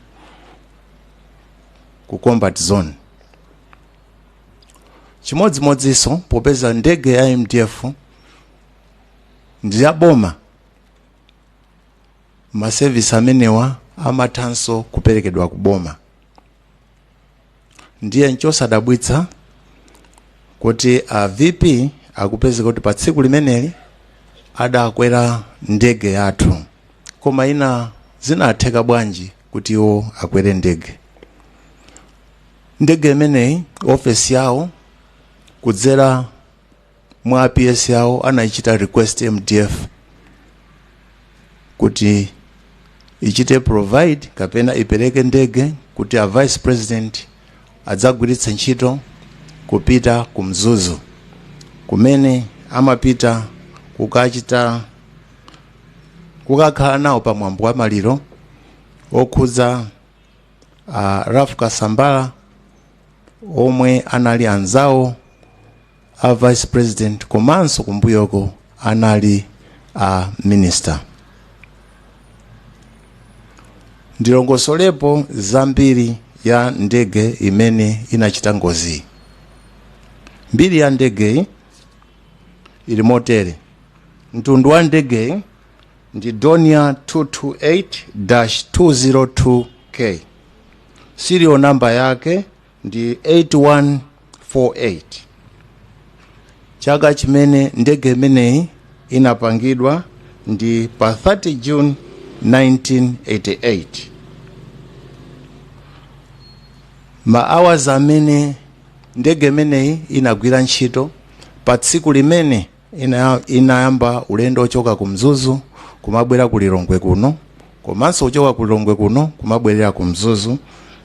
ku combat zone. Chimodzimodzinso, popeza ndege ya MDF ndi ya boma, ma service amenewa amathanso kuperekedwa ku boma. Ndiye nchosadabwitsa kuti a VP akupezeka kuti pa tsiku limeneli adakwera ndege yathu. Koma ina zinatheka bwanji kuti iwo akwere ndege? Ndege imeneyi ofesi yawo kudzera mwa PS yawo anayichita request MDF kuti ichite provide kapena ipereke ndege kuti a Vice President adzagwiritse ntchito kupita ku Mzuzu, kumene amapita kukachita kukakhala nawo pamwambo wa maliro okhudza Ralph Kasambara, omwe anali anzawo a Vice President komanso kumbuyoko anali a minister. Ndilongosolepo zambiri ya ndege imene inachita ngozi. Mbiri ya ndegeyi ili motere: mtundu wa ndegeyi ndi Dornier 228-202K, serial number yake ndi 8148. Chaka chimene ndege imeneyi inapangidwa ndi pa 30 June 1988. Ma hours amene ndege imeneyi inagwira ntchito pa tsiku limene inayamba ulendo ochoka ku Mzuzu kumabwera ku Lilongwe kuno, komanso kuchoka ku Lilongwe kuno kumabwerera ku Mzuzu,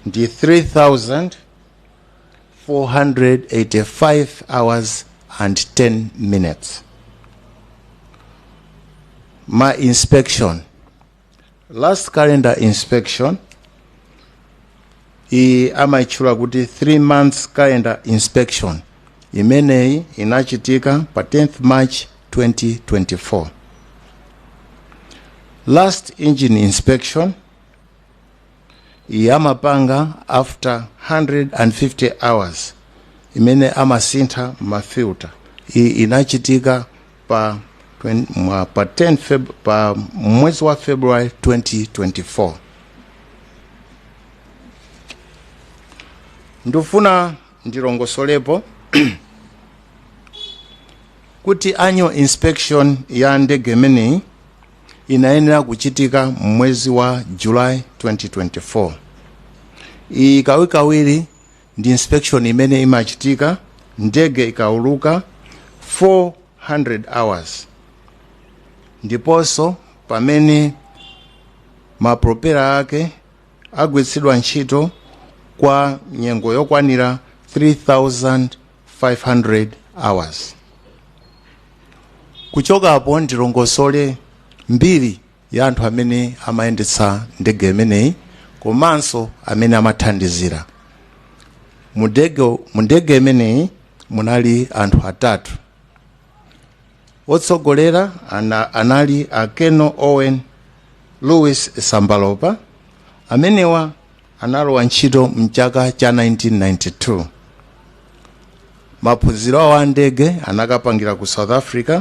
ndi 3485 hours and 10 minutes. Ma inspection, last calendar inspection iyi amayitchula kuti 3 months calendar inspection, imeneyi inachitika pa 10th March 2024. Last engine inspection iyi amapanga after 150 hours, imene amasintha ma filter. Iyi inachitika pa 10 pa mwezi wa February 2024. Ndifuna ndilongosolepo kuti annual inspection ya ndege imeneyi inayenera kuchitika mwezi wa July 2024. Iyi kawikawiri ndi inspection imene imachitika ndege ikauluka. 2400 hours, ndiponso pamene ma propeller ake agwiritsidwa ntchito kwa nyengo yokwanira 3500 hours. Kuchokapo ndilongosole mbiri ya anthu amene amayendetsa ndege imeneyi komanso amene amathandizira. Mu ndege imeneyi munali anthu atatu. Otsogolera anali a Colonel Owen Louis Sambalopa. Amenewa analowa ntchito mchaka cha 1992. Maphunziro awo a ndege anakapangira ku South Africa,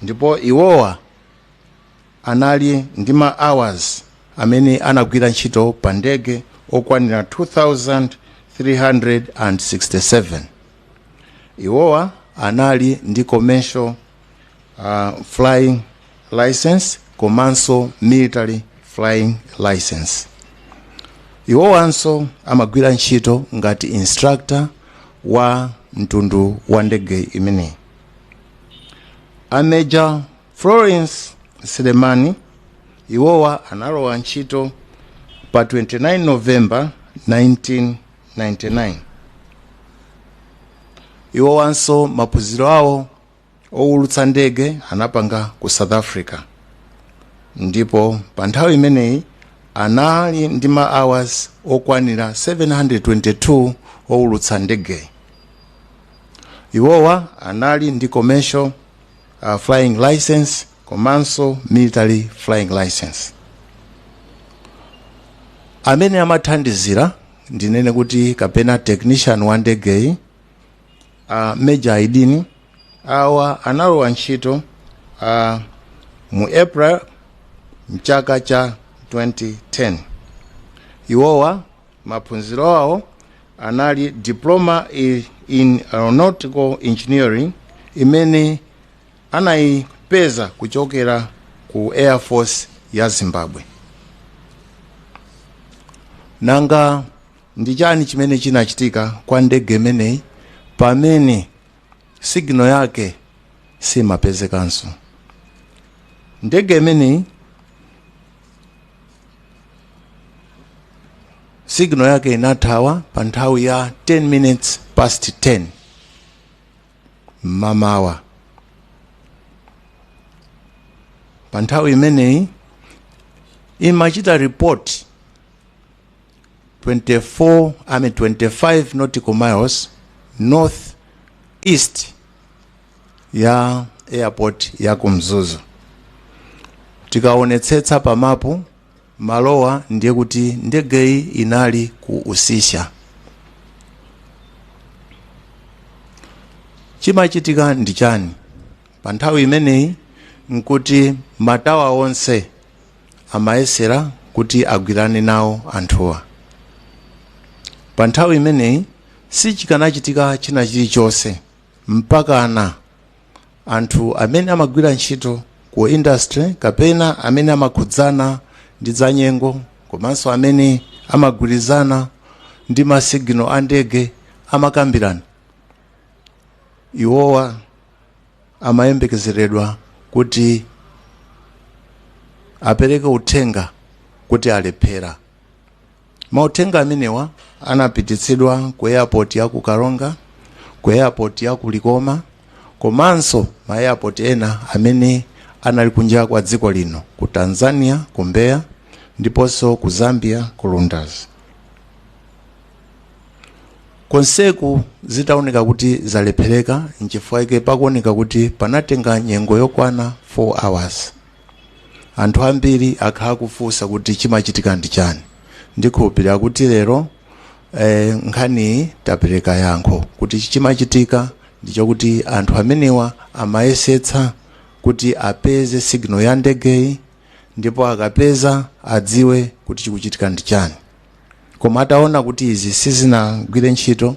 ndipo iwowa anali ndi ma hours amene anagwira ntchito pa ndege okwanira 2367. Iwowa anali ndi commercial flying license komanso military flying license. Iwowanso amagwira ntchito ngati instructor wa mtundu wa ndege imeneyi. A Major Florence Selemani, iwowa analowa ntchito pa 29 November 1999. Iwowanso maphunziro awo owulutsa ndege anapanga ku South Africa, ndipo pa nthawi imeneyi anali ndi ma hours okwanira 722 owulutsa ndege. Iwowa anali ndi commercial flying license komanso military flying license. Amene amathandizira, ndinene kuti kapena technician wa ndegeyi, Major Aidini, awa analowa ntchito mu April mchaka cha 2010. Iwowa maphunziro awo anali diploma in aeronautical engineering imene anayipeza kuchokera ku Air Force ya Zimbabwe. Nanga ndi chani chimene chinachitika kwa ndege imeneyi pamene signal yake simapezekanso? Ndege imeneyi signal yake inathawa pa nthawi ya 10 minutes past 10 mmamawa. Pa nthawi imeneyi imachita report 24, I mean 25 nautical miles north east ya airport ya ku Mzuzu. Tikaonetsetsa pa mapu malowa, ndiye kuti ndegeyi inali ku Usisya. Chimachitika ndi chani pa nthawi imeneyi? Nkuti ma tower onse amayesera kuti agwirane nawo anthuwa. Pa nthawi imeneyi sichikanachitika china chilichonse mpakana anthu amene amagwira ntchito ku industry kapena amene amakhudzana ndi zanyengo komanso amene amagwirizana ndi masigino a ndege amakambirana. Iwowa amayembekezeredwa kuti apereke uthenga kuti alephera. Mauthenga amenewa anapititsidwa ku airport ya ku Karonga, ku airport ya ku Likoma komanso ma airport ena amene anali kunja kwa dziko lino, ku Tanzania ku Mbeya ndiponso ku Zambia ku Lundazi. Konseku zitaoneka kuti zalephereka, nchifukwa chake pakuoneka kuti panatenga nyengo yokwana 4 hours. Anthu ambiri akhala akufunsa kuti chimachitika ndi chani. Ndikhulupirira kuti lero nkhaniyi tapereka yankho kuti chimachitika ndichokuti anthu amenewa amayesetsa kuti apeze signal ya ndegeyi, ndipo akapeza adziwe kuti chikuchitika ndi chani. Koma ataona kuti izi sizinagwire ntchito,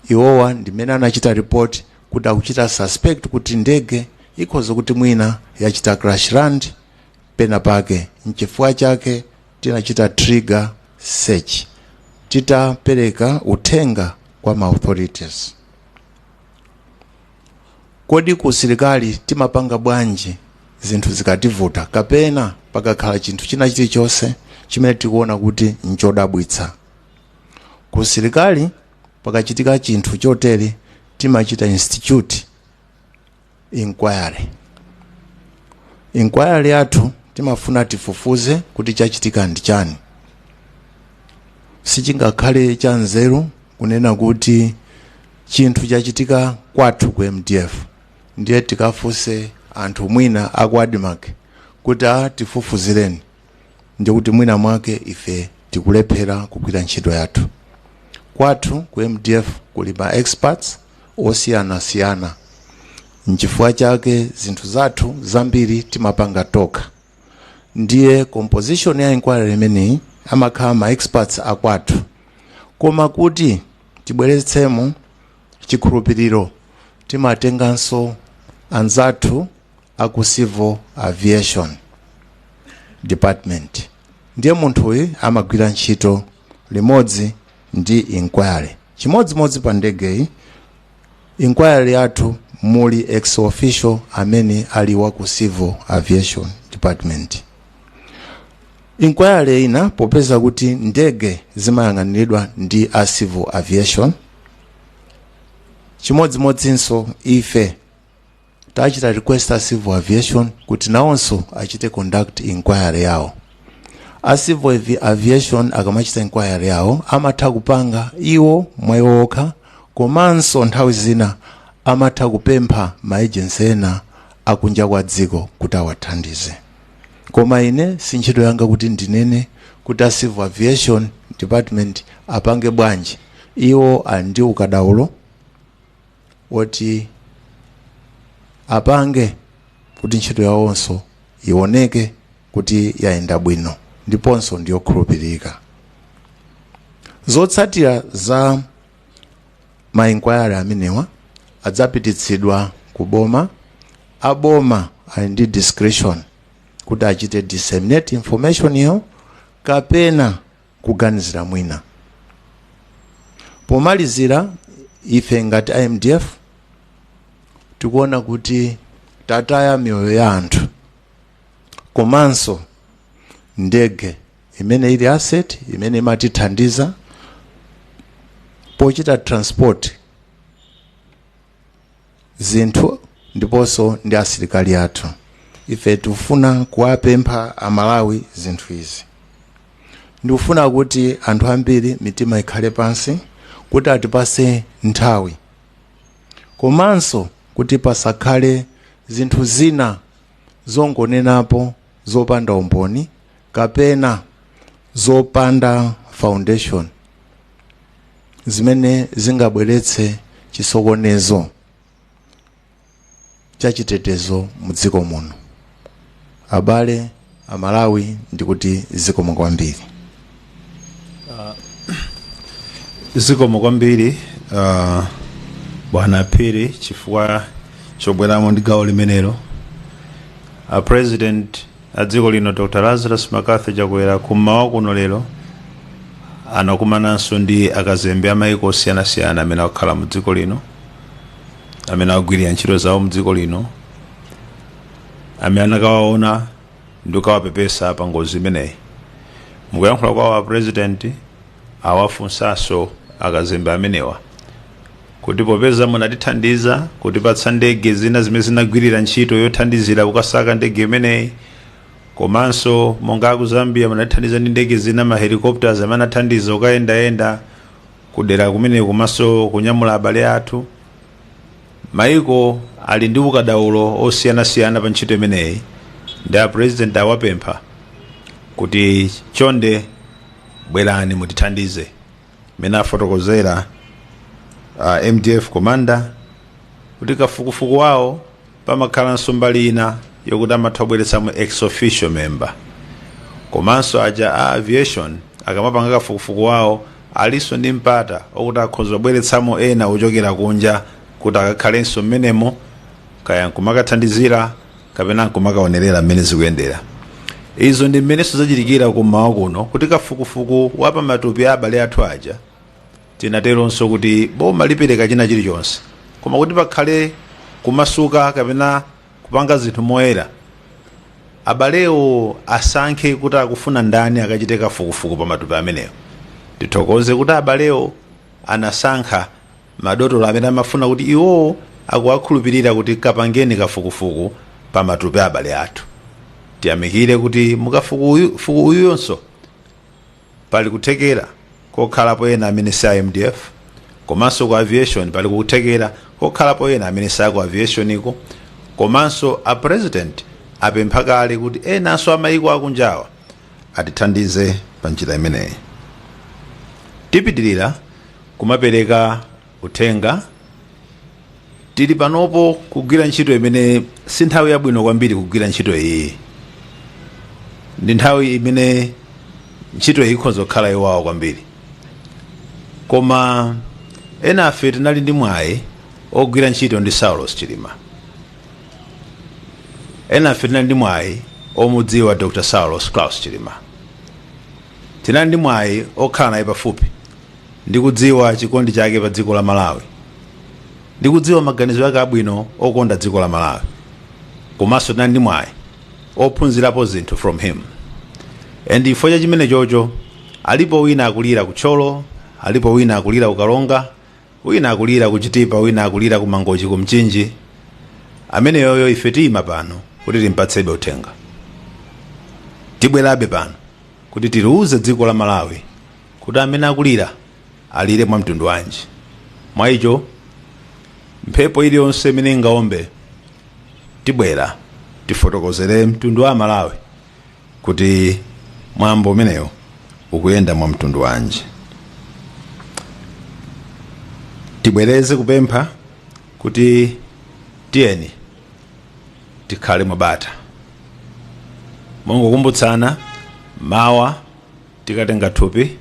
iwowa ndimene anachita report kuti akuchita suspect kuti ndege ikhoza kuti mwina yachita crash land pena pake. Nchifukwa chake tinachita trigger search titapereka uthenga kwa ma authorities. Kodi ku usilikali timapanga bwanji zinthu zikativuta kapena pakakhala chinthu china chilichonse chimene tikuona kuti nchodabwitsa? Ku usilikali pakachitika chinthu chotere timachita institute inquiry. Inquiry yathu timafuna tifufuze kuti chachitika ndi chani. Sichingakhale cha nzeru kunena kuti chinthu chachitika kwathu ku MDF, ndiye tikafunse anthu mwina aku ADMARC kuti a tifufuzireni, ndikuti mwina mwake ife tikulephera kugwira ntchito yathu. Kwathu ku MDF kuli ma experts osiyanasiyana, nchifukwa chake zinthu zathu zambiri timapanga tokha. Ndiye composition ya inquiry imeneyi amakhala ma experts akwathu, koma kuti tibweretsemo chikhulupiriro timatenganso anzathu aku Civil Aviation Department. Ndiye munthuyu amagwira ntchito limodzi ndi inquiry. Chimodzimodzi pa ndegeyi, inquiry yathu muli ex officio amene ali wa ku Civil Aviation Department. Inquiry ina, popeza kuti ndege zimayang'aniridwa ndi a Civil Aviation, chimodzimodzinso ife tachita request a Civil Aviation kuti nawonso achite conduct inquiry yawo. A Civil Aviation akamachita inquiry yawo amatha kupanga iwo mwayiwo okha, komanso nthawi zina amatha kupempha ma agency ena akunja kwa dziko kuti awathandize. Koma ine si ntchito yanga kuti ndinene kuti a Civil Aviation Department apange bwanji. Iwo ali ndi ukadaulo woti apange kuti ntchito yawonso ioneke kuti yayenda bwino ndiponso ndiyokhulupirika. Zotsatira za ma inquiry amenewa adzapititsidwa ku boma. Aboma ali ndi discretion kuti achite disseminate information iyo kapena kuganizira mwina. Pomalizira, ife ngati MDF tikuona kuti tataya miyoyo ya anthu komanso ndege imene ili asset imene imatithandiza pochita transport zinthu ndiponso ndi asilikali athu. Ife tikufuna kuwapempha Amalawi zinthu izi. Ndikufuna kuti anthu ambiri mitima ikhale pansi, kuti atipase nthawi, komanso kuti pasakhale zinthu zina zongonenapo zopanda umboni kapena zopanda foundation zimene zingabweretse chisokonezo chachitetezo mu dziko muno. Abale Amalawi, ndikuti zikomo kwambiri. Zikomo kwambiri, bwana Phiri, chifukwa chobweramo ndi gawo limenelo. A President a dziko lino, Dr Lazarus McCarthy Chakwera, kummawa kuno lero anakumananso ndi akazembe a maiko osiyanasiyana amene akukhala mu dziko lino, amene akugwirira ntchito zawo mu dziko lino, amene anakawaona ndi kukawapepesa pa ngozi imeneyi. Mukuyankhula kwawo, a President awafunsanso akazembe amenewa kuti popeza munatithandiza kutipatsa ndege zina zimene zinagwirira ntchito yothandizira kukasaka ndege imeneyi, komanso monga aku Zambia munatithandiza ndi ndege zina, ma helicopters amene anathandiza kukayendayenda kudera kumene komanso kunyamula abale athu, maiko ali ndi ukadaulo osiyanasiyana pa ntchito imeneyi, ndi a President awapempha kuti chonde bwerani mutithandize. Mene afotokozera MDF commander kuti kafukufuku wawo pamakhalanso mbali ina yokuti amatha kubweretsamo ex officio member, komanso aja a aviation akamapanga kafukufuku wawo alinso ndi mpata okuti akhoza kubweretsamo ena ochokera kunja kuti akakhalenso mmenemo, kaya nkumakathandizira kapena nkumakaonerera mmene zikuyendera. Izo ndi mmenenso zachitikira kummawa kuno, kuti kafukufuku wa pamatupi a abale athu aja, tinateronso kuti boma lipereka china chilichonse, koma kuti pakhale Kumasuka kapena kupanga zinthu moyera, abalewo asankhe kuti akufuna ndani akachite kafukufuku pa matupi amenewo. Tithokoze kuti abalewo anasankha madotolo amene amafuna kuti iwowo akuwakhulupirira kuti kapangeni kafukufuku pa matupi abale athu. Tiyamikire kuti mukafukufuku uyuyonso pali kuthekera kokhalapo ena amene si a MDF, komanso ku aviation pali kuthekera kokhalapo ena amene si aku aviation iko, komanso a President apempha kale kuti enanso amayiko akunjawa atithandize pa njira imeneyi. Tipitirira kumapereka uthenga. Tili panopo kugwira ntchito imene si nthawi yabwino kwambiri kugwira ntchito iyi. Ndi nthawi imene ntchito iyi ikhoza kukhala yowawa kwambiri, koma ena afe tinali ndi mwayi ogwira ntchito ndi Saulos Chilima. Ena afe tinali ndi mwayi omudziwa Dr Saulos Klaus Chilima. Tinali ndi mwayi okhala naye pafupi ndi kudziwa chikondi chake pa dziko la Malawi, ndi kudziwa maganizo ake abwino okonda dziko la Malawi, komanso tinali ndi mwayi ophunzirapo zinthu from him. And chifukwa cha chimene chocho, alipo wina akulira ku Thyolo, alipo wina akulira ku Karonga, wina akulira ku Chitipa, wina akulira ku Mangochi, ku Mchinji. Ameneyoyo ife tiyima pano kuti timpatsebe uthenga. Tibwerabe pano kuti tiliuze dziko la Malawi kuti amene akulira alire mwa mtundu wanji. Mwa icho, mphepo iliyonse imene ingaombe, tibwera tifotokozere mtundu wa Malawi kuti mwambo umenewo ukuyenda mwa mtundu wanji. Tibwereze kupempha kuti tiyeni tikhale mwabata. Mongokumbutsana, mawa tikatenga thupi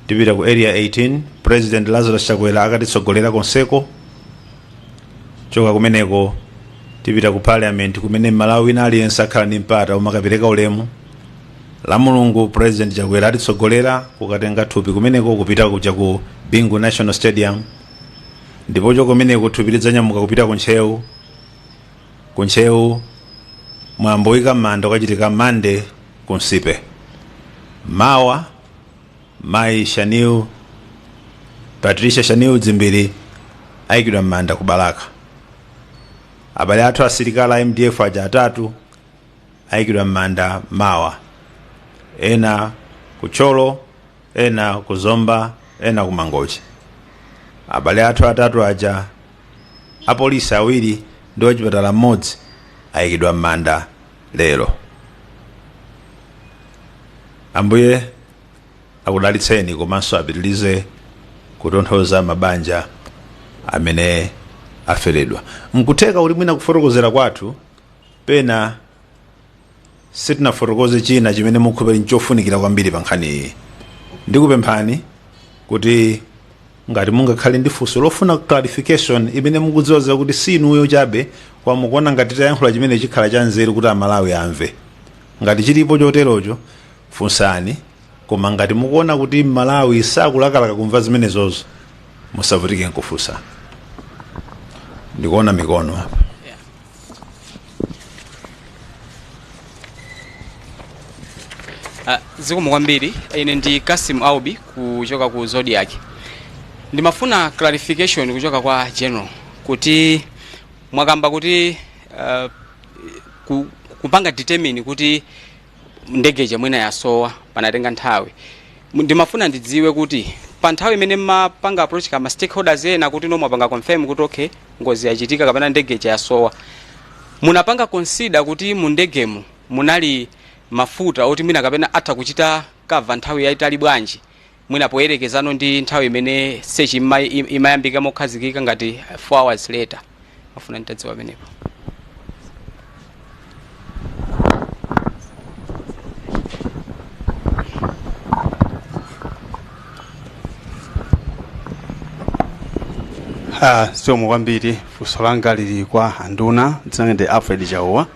tipita ku Area 18. President Lazarus Chakwera akatitsogolera konseko. Choka kumeneko tipita ku Parliament, kumene Malawi wina aliyense akhala ndi mpata umakapereka ulemu. La Mulungu President Chakwera atitsogolera kukatenga thupi kumeneko kupita kuja ku Bingu National Stadium, ndipo cho kumeneko thupi lidzanyamuka kupita ku Ntcheu. Ku Ntcheu mwambo woyika m'manda ukachitika Mande ku Nsipe. Mawa mayi Shanil, Patricia Shanil Dzimbiri, ayikidwa m'manda ku Balaka. Abale athu asilikali a MDF aja atatu ayikidwa m'manda mawa, ena ku Thyolo, ena ku Zomba, ena ku Mangochi. Abale athu atatu aja, apolisi awiri ndi wachipatala mmodzi, ayikidwa m'manda lero. Ambuye akudalitseni komanso apitilize kutonthoza mabanja amene aferedwa. Nkutheka kuti mwina kufotokozera kwathu pena sitinafotokoze china chimene mukhulupirira nchofunikira kwambiri pa nkhani iyi. Ndikupemphani kuti ngati mungakhale ndi funso lofuna clarification imene mukudziwa kuti si inuyo chabe, kwa mukuona ngati tayankhula chimene chikhala cha nzeru kuti Amalawi amve, ngati chilipo choterocho, funsani. Koma ngati mukuona kuti Malawi sakulakalaka kumva zimenezozo, musavutike nkufunsa. Ndikuona mikono apa. Zikomo kwambiri. Ine ndi Kasim Aubi kuchoka ku Zodiak. Ndimafuna clarification kuchoka kwa General kuti mwakamba kuti kupanga determine kuti ndege ija mwina yasowa panatenga nthawi. Ndimafuna ndidziwe kuti pa nthawi imene mmapanga approach kama stakeholders ena kuti no, mwapanga confirm kuti okay, ngozi yachitika kapena ndege ija yasowa, munapanga consider kuti mu ndegemu munali mafuta oti mwina kapena atha kuchita cover nthawi yayitali bwanji, mwina poyerekezano ndi nthawi imene search imayambika mokhazikika ngati 4 hours later? Mafuna nditadziwa pamenepo. Zikomo kwambiri. Funso langa lili kwa anduna. Dzina langa ndi Alfred Chauwa.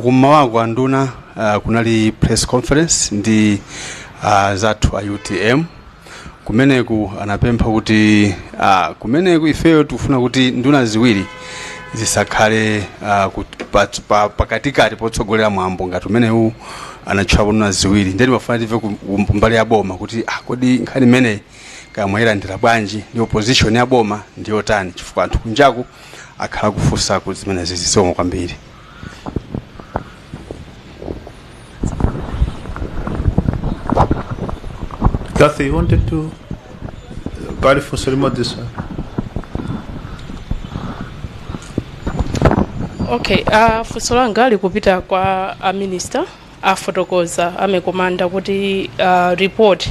Kum'mawako anduna, kunali press conference ndi zathu a UTM. Kumeneku anapempha kuti kumeneku ifeyo tikufuna kuti nduna ziwiri zisakhale pakatikati potsogolera mwambo ngati umenewu. Anatchulapo nduna ziwiri, ndiye timafuna timve kumbali ya boma kuti kodi nkhani imeneyi kaya mwayilandira bwanji, ndi position ya boma ndiyotani, chifukwa anthu kunjaku akhala kufunsa ku zimenezi. Zikomo kwambiri. Kathy, you wanted to pali funso limodzi so. Okay, funso langa likupita kwa a minister. Afotokoza ame commander kuti report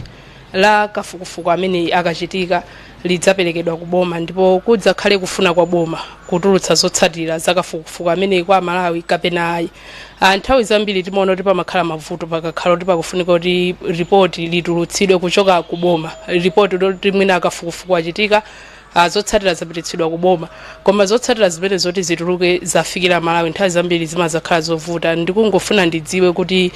la kafukufuku amene akachitika lidzaperekedwa ku boma, ndipo kudzakhale kufuna kwa boma kutulutsa zotsatira za kafukufuku amene kwa Malawi kapena ayi. Nthawi zambiri timaona kuti pamakhala mavuto pakakhala kuti pakufunika kuti ripoti litulutsidwe kuchoka ku boma, ripoti loti mwina akafukufuku achitika, zotsatira zapititsidwa ku boma, koma zotsatira zimene zoti zituluke zafikira Malawi nthawi zambiri zimazakhala zovuta. Ndikungofuna ndidziwe kuti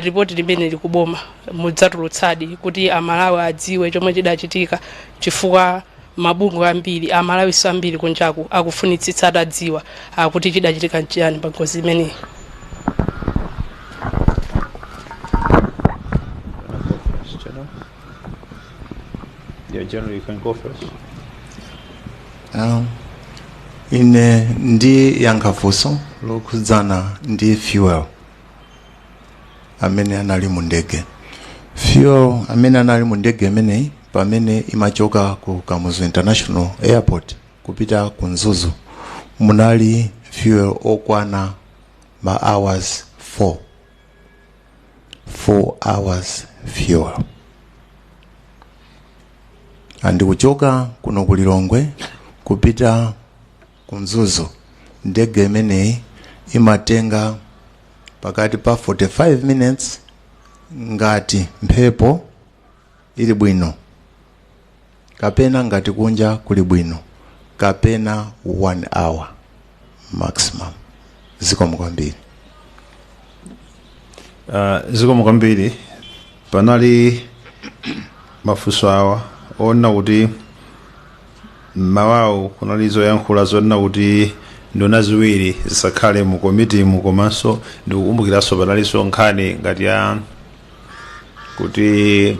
ripoti limene likuboma mudzatulutsadi kuti Amalawi adziwe chomwe chidachitika, chifukwa mabungwe ambiri, Amalawiso ambiri kunjaku akufunitsitsa atadziwa kuti chidachitika nchiyani pa ngozi imeneyi. First, General? Yeah, General, you can go first. Ine ndiyankha funso lokhudzana ndi fuel amene anali mu ndege. Fuel amene anali mu ndege imeneyi pamene imachoka ku Kamuzu International Airport kupita ku Mzuzu, munali fuel okwana ma hours 4, 4 hours fuel. And kuchoka kuno ku Lilongwe kupita ku Mzuzu, ndege imeneyi imatenga pakati pa 45 minutes ngati mphepo ili bwino kapena ngati kunja kuli bwino, kapena 1 hour maximum. Zikomo kwambiri. Zikomo kwambiri. Panali mafunso awa ona kuti mmawawu kunali zoyankhula zonena kuti nduna ziwiri zisakhale mu komitimu, komanso ndikukumbukiranso panalinso nkhani ngati ya kuti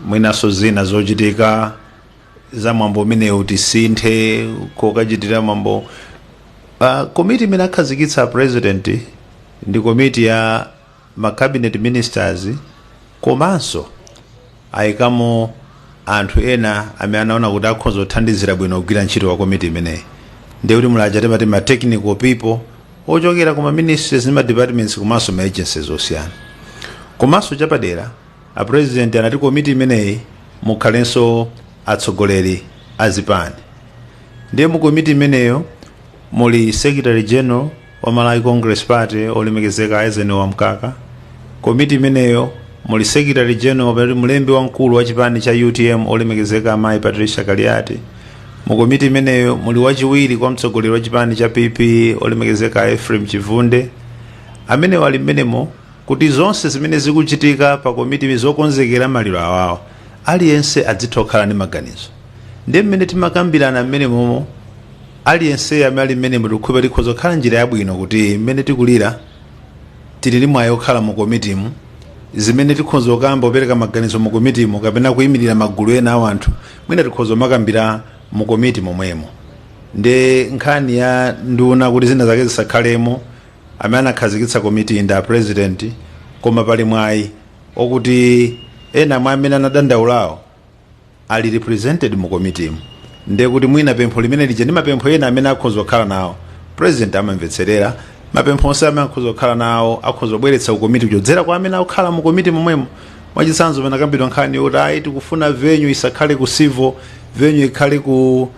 mwinanso zina zochitika za mwambo umenewu tisinthe kokachitira mwambo. Komiti imene akhazikitsa president ndi komiti ya ma cabinet ministers, komanso ayikamo anthu ena amene anaona kuti akhoza kuthandizira bwino kugwira ntchito wa komiti imeneyi. Ndiye kuti mulaja timati ma technical people ochokera kuma ministries ndi ma departments komanso ma agencies osiyana. Komanso chapadera, a president anati komiti imeneyi mukhalenso atsogoleri azipani. Ndiye mu komiti imeneyo muli secretary general wa Malawi Congress Party, olemekezeka Eisenhower Mkaka. Komiti imeneyo muli secretary general, pali mlembi wamkulu wa chipani cha UTM, olemekezeka amayi Patricia Kaliati. Mu komiti imeneyo muli wachiwiri kwa mtsogoleri wa chipani cha PP, olemekezeka Ephraim Chivunde, amene wali mmenemo, kuti zonse zimene zikuchitika pa komiti zokonzekera maliro awawo, aliyense adzitha kukhala ndi maganizo. Ndiye mmene timakambirana mmene momo, aliyense amene ali mmene tikukhulupirira tikhoza kukhala njira yabwino kuti mmene tikulira tili ndi mwayi okhala mu komitimu, zimene tikhoza kukamba, kupereka maganizo mu komitimu kapena kuyimirira magulu ena a anthu, mwina tikhoza kumakambira mu komiti momwemo. Ndi nkhani ya nduna kuti zina zake zisakhalemo, amene anakhazikitsa komiti ndi a president, koma pali mwayi okuti ena mwa amene anadandaulawo ali represented mu komitimu. Ndiye kuti mwina pempho limene lija ndi mapempho ena amene akhoza kukhala nawo, president amamvetserera mapempho onse amene akhoza kukhala nawo, akhoza kubweretsa ku komiti kuchodzera kwa amene akukhala mu komiti momwemo. Mwachitsanzo, panakambidwa nkhani yoti ayi, tikufuna venue isakhale ku Civil, venue ikhale ku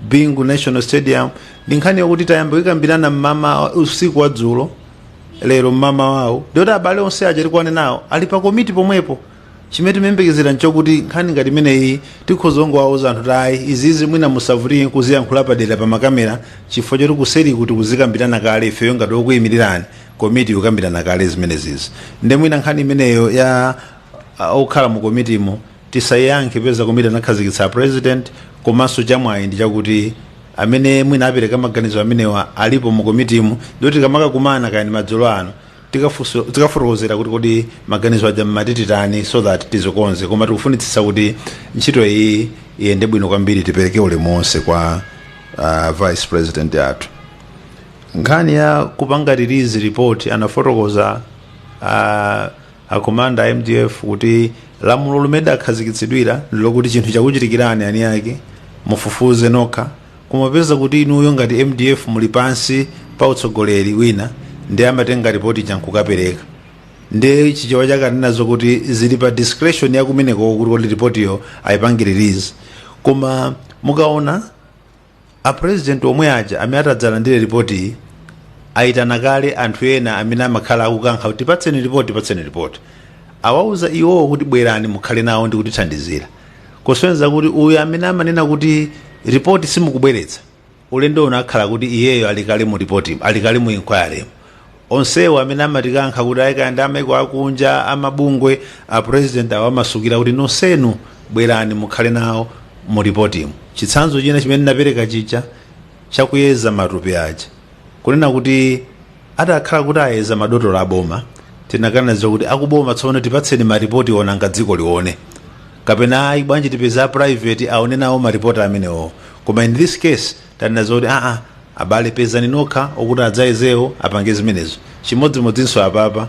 Bingu National Stadium. Ndi nkhani yokuti tayamba kuyikambirana mmama usiku wa dzulo, lero mmama wawo, ndiyoti abale onse aja tikuwane nawo ali pa komiti pomwepo. Chimene timayembekezera nchokuti nkhani ngati imeneyi tikhoza kungowauza anthu kuti ayi, izizi mwina musavutike kuziyankhula padera pa makamera, chifukwa choti kuseri kuti kuzikambirana kale, ifeyo ngati okuyimirirani komiti ikukambirana kale zimenezizi. Ndi mwina nkhani imeneyo ya okhala mu komitimo. Tisayankhe peza komiti anakhazikitsa president, komanso chamwayi ndi chakuti amene mwina apereka maganizo amenewa alipo mu komitimu, ndikuti tikamakakumana kaya ndi madzulo ano tikafotokozera kuti kodi maganizo aja mmatititani, so that tizikonze. Koma tikufunitsitsa kuti ntchito iyi iyende bwino kwambiri, tipereke ulemu wonse kwa vice president yathu. Nkhani ya kupanga release report, anafotokoza a commander a MDF kuti lamulo limene akhazikitsidwira ndilokuti chinthu chakuchitikirani ani ake mufufuze nokha, kumapeza kuti inuyo ngati MDF muli pansi pa utsogoleri wina, ndi amatenga ripoti chankukapereka. Ndi Chichewa chakanenazo kuti zili pa discretion yakumeneko kuti kodi ripotiyo ayipange release. Koma mukaona a president omwe aja amene atadzalandire ripoti, ayitana kale anthu ena amene amakhala akukankha kuti tipatseni ripoti, tipatseni ripoti, awauza iwowo kuti bwerani mukhale nawo ndi kutithandizira, kusonyeza kuti uyu amene amanena kuti ripoti simukubweretsa, ulendo uno akhala kuti iyeyo alikale mu ripoti, alikale mu inquiry. Onsewo amene amatikankha kuti ayikanda amaiko akunja, amabungwe, a president awo amasukira kuti nonsenu bwerani mukhale nawo mu ripotimu. Chitsanzo china chimene ndapereka chija chakuyeza matupi aja, kunena kuti atakhala kuti ayeza madotolo aboma, tinakanaza kuti akuboma tsopano tipatseni maripoti onanga dziko lione, kapena ayi bwanji tipeza private aone nawo maripoti amenewo. Koma in this case tanena kuti aa, abale, pezani nokha okuti adzayezewo apange zimenezo. Chimodzimodzinso apapa,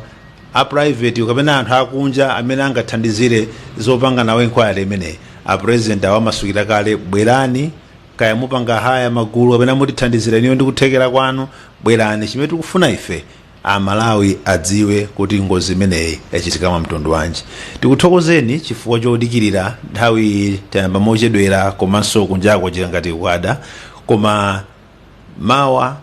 a private kapena anthu akunja amene angathandizire zopanga nawo inquiry imeneyi, a president awo amasukira kale, bwerani, kaya mupanga haya magulu kapena mutithandizira iniyo ndi kuthekera kwanu, bwerani. Chimene tikufuna ife, Amalawi adziwe kuti ngozi imeneyi yachitika mwa mtundu wanji. Tikuthokozeni chifukwa chodikirira nthawi, tayamba mochedwera, komanso kunjako chika ngati kwada, koma mawa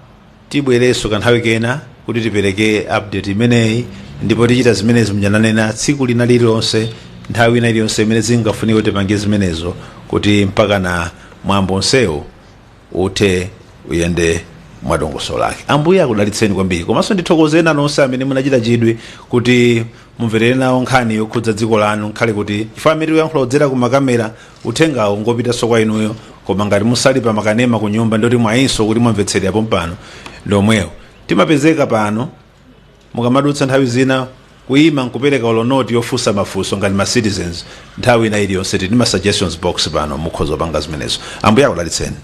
tibwerenso kanthawi kena kuti tipereke update imeneyi. Ndipo tichita zimenezi mnjananena tsiku lina lililonse, nthawi ina iliyonse imene zingafunike tipange zimenezo, kuti mpaka na mwambo onsewu uthe, uyende mwadongosolo lake. Ambuye akudalitseni kwambiri. Komanso ndithokozeni nonse amene munachita chidwi kuti mumverere nawo nkhani yokhudza dziko lanu, nkhale kuti chifukwa amene tikuyankhula kudzera ku makamera, uthengawo ngopitanso kwa inuyo. Koma ngati musali pa makanema ku nyumba, ndoti mwayinso kuti mwamvetserera pompano, ndomwewo timapezeka pano. Mukamadutsa nthawi zina kuyima nkupereka ulonoti yofunsa mafunso ngati ma citizens, nthawi ina iliyonse tili ma suggestions box pano, mukhoza kupanga zimenezo. Ambuye akudalitseni.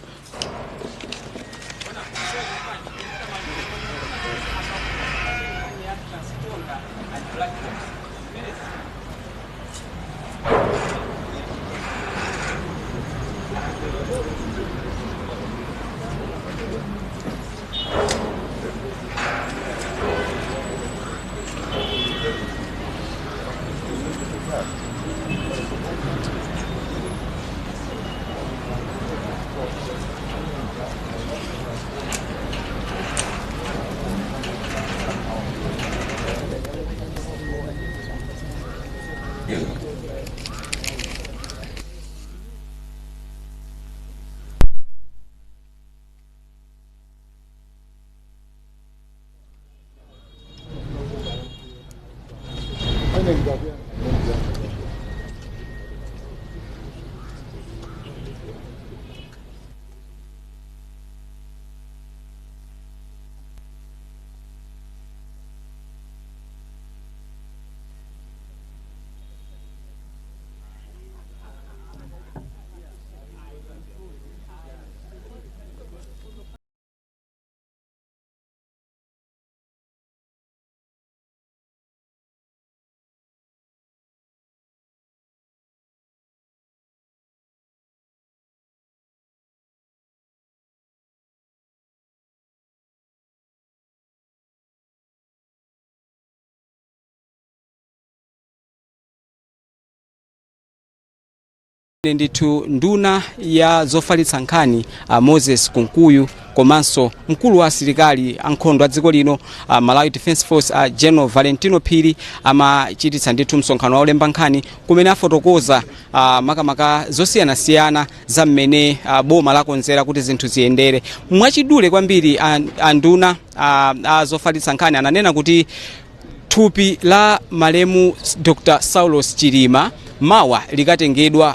Ndithu nduna ya zofalitsa nkhani Moses Kunkuyu komanso mkulu wa asilikali ankhondo a dziko lino, Malawi Defence Force, General Valentino Phiri, amachititsa ndithu msonkhano wa olemba nkhani kumene afotokoza makamaka zosiyanasiyana za mmene boma lakonzera kuti zinthu ziyendere. Mwachidule kwambiri, anduna a zofalitsa nkhani ananena kuti thupi la malemu Dr Saulos Chilima Mawa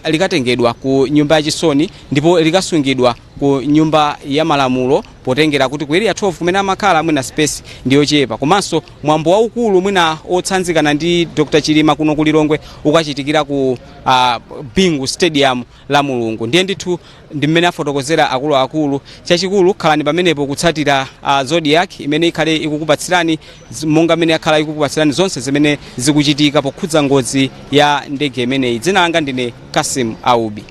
likatengedwa ku nyumba yachisoni ndipo likasungidwa ku Nyumba ya Malamulo, potengera kuti ku Area 12 kumene amakhala mwina space ndiyochepa. Komanso mwambo waukulu mwina otsanzikana ndi Dr Chilima kuno ku Lilongwe ukachitikira ku Bingu Stadium la Mulungu. Ndiye ndithu ndi mmene afotokozera akuluakulu. Chachikulu, khalani pamenepo kutsatira Zodiac imene ikhale ikukupatsirani monga mmene yakhala ikukupatsirani zonse zimene zikuchitika pokhudza ngozi ya ndege imeneyi. Dzina langa ndine Kasim Aubi.